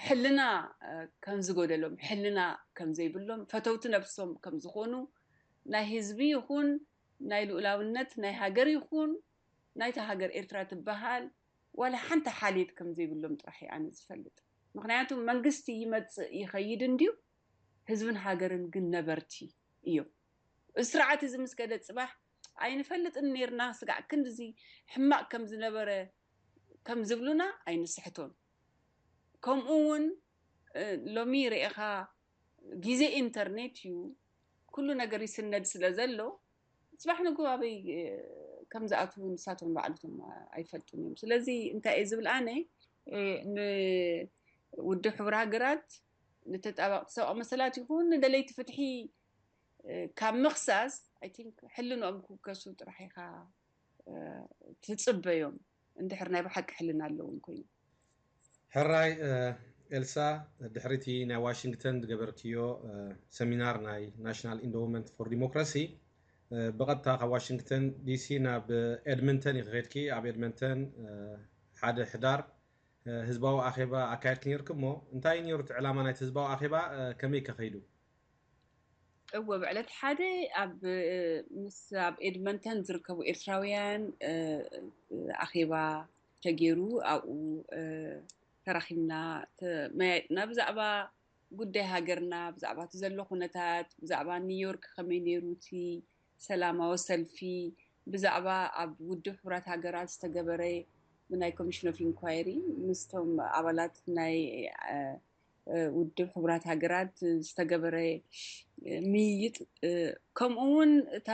ሕልና ከም ዝጎደሎም፣ ሕልና ከም ዘይብሎም፣ ፈተውቲ ነብሶም ከም ዝኾኑ፣ ናይ ህዝቢ ይኹን ናይ ልኡላውነት ናይ ሃገር ይኹን ናይታ ሃገር ኤርትራ ትበሃል ዋላ ሓንቲ ሓልየት ከም ዘይብሎም ጥራሕ እየ ኣነ ዝፈልጥ። ምክንያቱ መንግስቲ ይመጽእ ይኸይድ እንድዩ፣ ህዝብን ሃገርን ግን ነበርቲ እዮም። እዚ ስርዓት እዚ ምስ ከደ ጽባሕ ኣይንፈልጥን ኔርና ስጋዕ ክንድዚ ሕማቕ ከም ዝነበረ ከም ዝብሉና ኣይንስሕቶን። ከምኡ እውን ሎሚ ርኢኻ ግዜ ኢንተርኔት እዩ፣ ኩሉ ነገር ይስነድ ስለ ዘሎ ጽባሕ ንግሆ ኣበይ ከም ዝኣትዉ ንሳቶም ባዕልቶም ኣይፈልጡን እዮም። ስለዚ እንታይ እየ ዝብል ኣነ ንውድብ ሕቡር ሃገራት ንተጣባቕቲ ሰብኣዊ መሰላት ይኹን ንደለይቲ ፍትሒ ካብ ምኽሳስ I think ሕልንኦም ክውከሱ ጥራሕ ኢኻ ትጽበዮም፣ እንድሕር ናይ ብሓቂ ሕልና ኣለዎም ኮይኑ። ሕራይ ኤልሳ፣ ድሕሪቲ ናይ ዋሽንግተን ዝገበርክዮ ሰሚናር ናይ National Endowment for Democracy ብቐጥታ ካብ ዋሽንግተን ዲሲ ናብ ኤድመንተን ኢኺ ከድኪ። ኣብ ኤድመንተን ሓደ ሕዳር ህዝባዊ ኣኼባ ኣካየድኪ ነይርኪ እሞ እንታይ እዩ ነይሩ እቲ ዕላማ ናይቲ ህዝባዊ ኣኼባ? ከመይ ከኸይዱ? እወ፣ ብዕለት ሓደ ኣብ ምስ ኣብ ኤድመንተን ዝርከቡ ኤርትራውያን ኣኼባ ተገይሩ ኣብኡ ተራኺብና ተመያይጥና ብዛዕባ ጉዳይ ሃገርና፣ ብዛዕባ እቲ ዘሎ ኩነታት፣ ብዛዕባ ኒውዮርክ ከመይ ነይሩ እቲ ሰላማዊ ሰልፊ፣ ብዛዕባ ኣብ ውድብ ሕቡራት ሃገራት ዝተገበረ ብናይ ኮሚሽን ኦፍ ኢንኳይሪ ምስቶም ኣባላት ናይ ውድብ ሕቡራት ሃገራት ዝተገበረ ምይይጥ፣ ከምኡ እውን እታ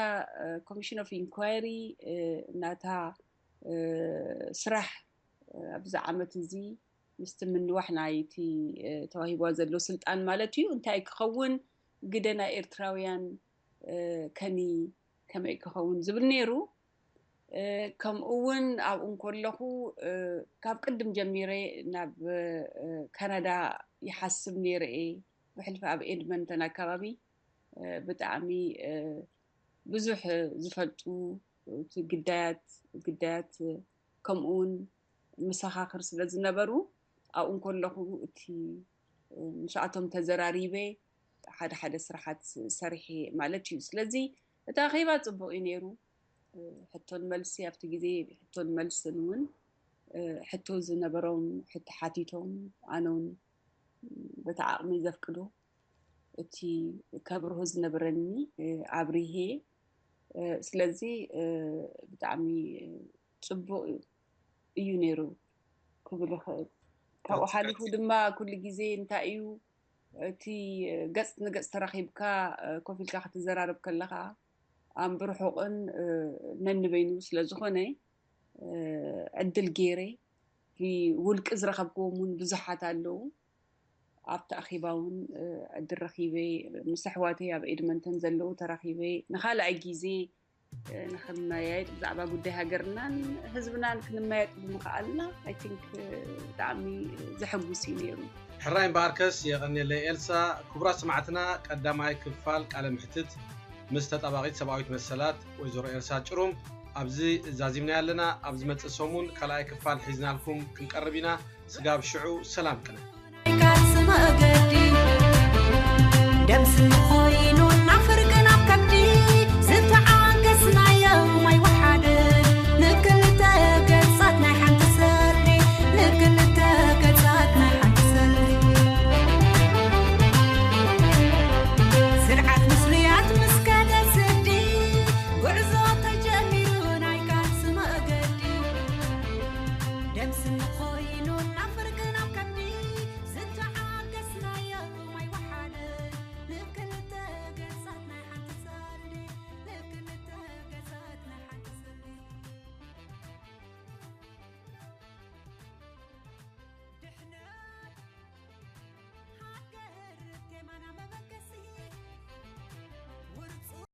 ኮሚሽን ኦፍ ኢንኳይሪ ናታ ስራሕ ኣብዚ ዓመት እዚ ምስቲ ምንዋሕ ናይቲ ተዋሂብዋ ዘሎ ስልጣን ማለት እዩ እንታይ ክኸውን፣ ግደ ናይ ኤርትራውያን ከኒ ከመይ ክኸውን ዝብል ነይሩ። ከምኡ እውን ኣብኡ እንከለኹ ካብ ቅድም ጀሚረ ናብ ካናዳ ይሓስብ ነይረ እየ። ብሕልፊ ኣብ ኤድመንተን ኣካባቢ ብጣዕሚ ብዙሕ ዝፈልጡ እቲ ግዳያት ግዳያት ከምኡ እውን መሰኻኽር ስለ ዝነበሩ ኣብኡ እንከለኹ እቲ ምስኣቶም ተዘራሪበ ሓደ ሓደ ስራሓት ሰሪሐ ማለት እዩ። ስለዚ እቲ ኣኼባ ፅቡቕ እዩ ነይሩ። ሕቶን መልሲ ኣብቲ ግዜ ሕቶን መልስን እውን ሕቶ ዝነበሮም ሕቶ ሓቲቶም ኣነ እውን በቲ ዓቕሚ ዘፍቅዶ እቲ ከብርሆ ዝነበረኒ ኣብሪሄ። ስለዚ ብጣዕሚ ፅቡቕ እዩ ነይሩ ክብል ይኽእል። ካብኡ ሓሊፉ ድማ ኩሉ ግዜ እንታይ እዩ እቲ ገፅ ንገፅ ተራኺብካ ኮፍ ኢልካ ክትዘራረብ ከለኻ ኣብ ብርሑቕን ነንበይኑ ስለ ዝኾነ ዕድል ገይረ ብውልቂ ዝረኸብክዎም እውን ብዙሓት ኣለዉ። ኣብቲ ኣኼባ እውን ዕድል ረኺበ ምስ ኣሕዋተይ ኣብ ኤድመንተን ዘለዉ ተራኺበ ንኻልኣይ ግዜ ንኽንመያየጥ ብዛዕባ ጉዳይ ሃገርናን ህዝብናን ክንመያየጥ ብምኽኣልና I think ብጣዕሚ ዘሐጉስ እዩ ነይሩ። ሕራይ እምበኣርከስ የቐንየለይ ኤልሳ። ክቡራት ሰማዕትና ቀዳማይ ክፋል ቃለ ምሕትት ምስ ተጣባቒት ሰብኣዊት መሰላት ወይዘሮ ኤልሳ ጭሩም ኣብዚ ዛዚምና ኣለና። ኣብ ዝመጽእ ሰሙን ካልኣይ ክፋል ሒዝናልኩም ክንቀርብ ኢና። ስጋብ ሽዑ ሰላም ቅነ። ደምስ ኮይኑ ናፍር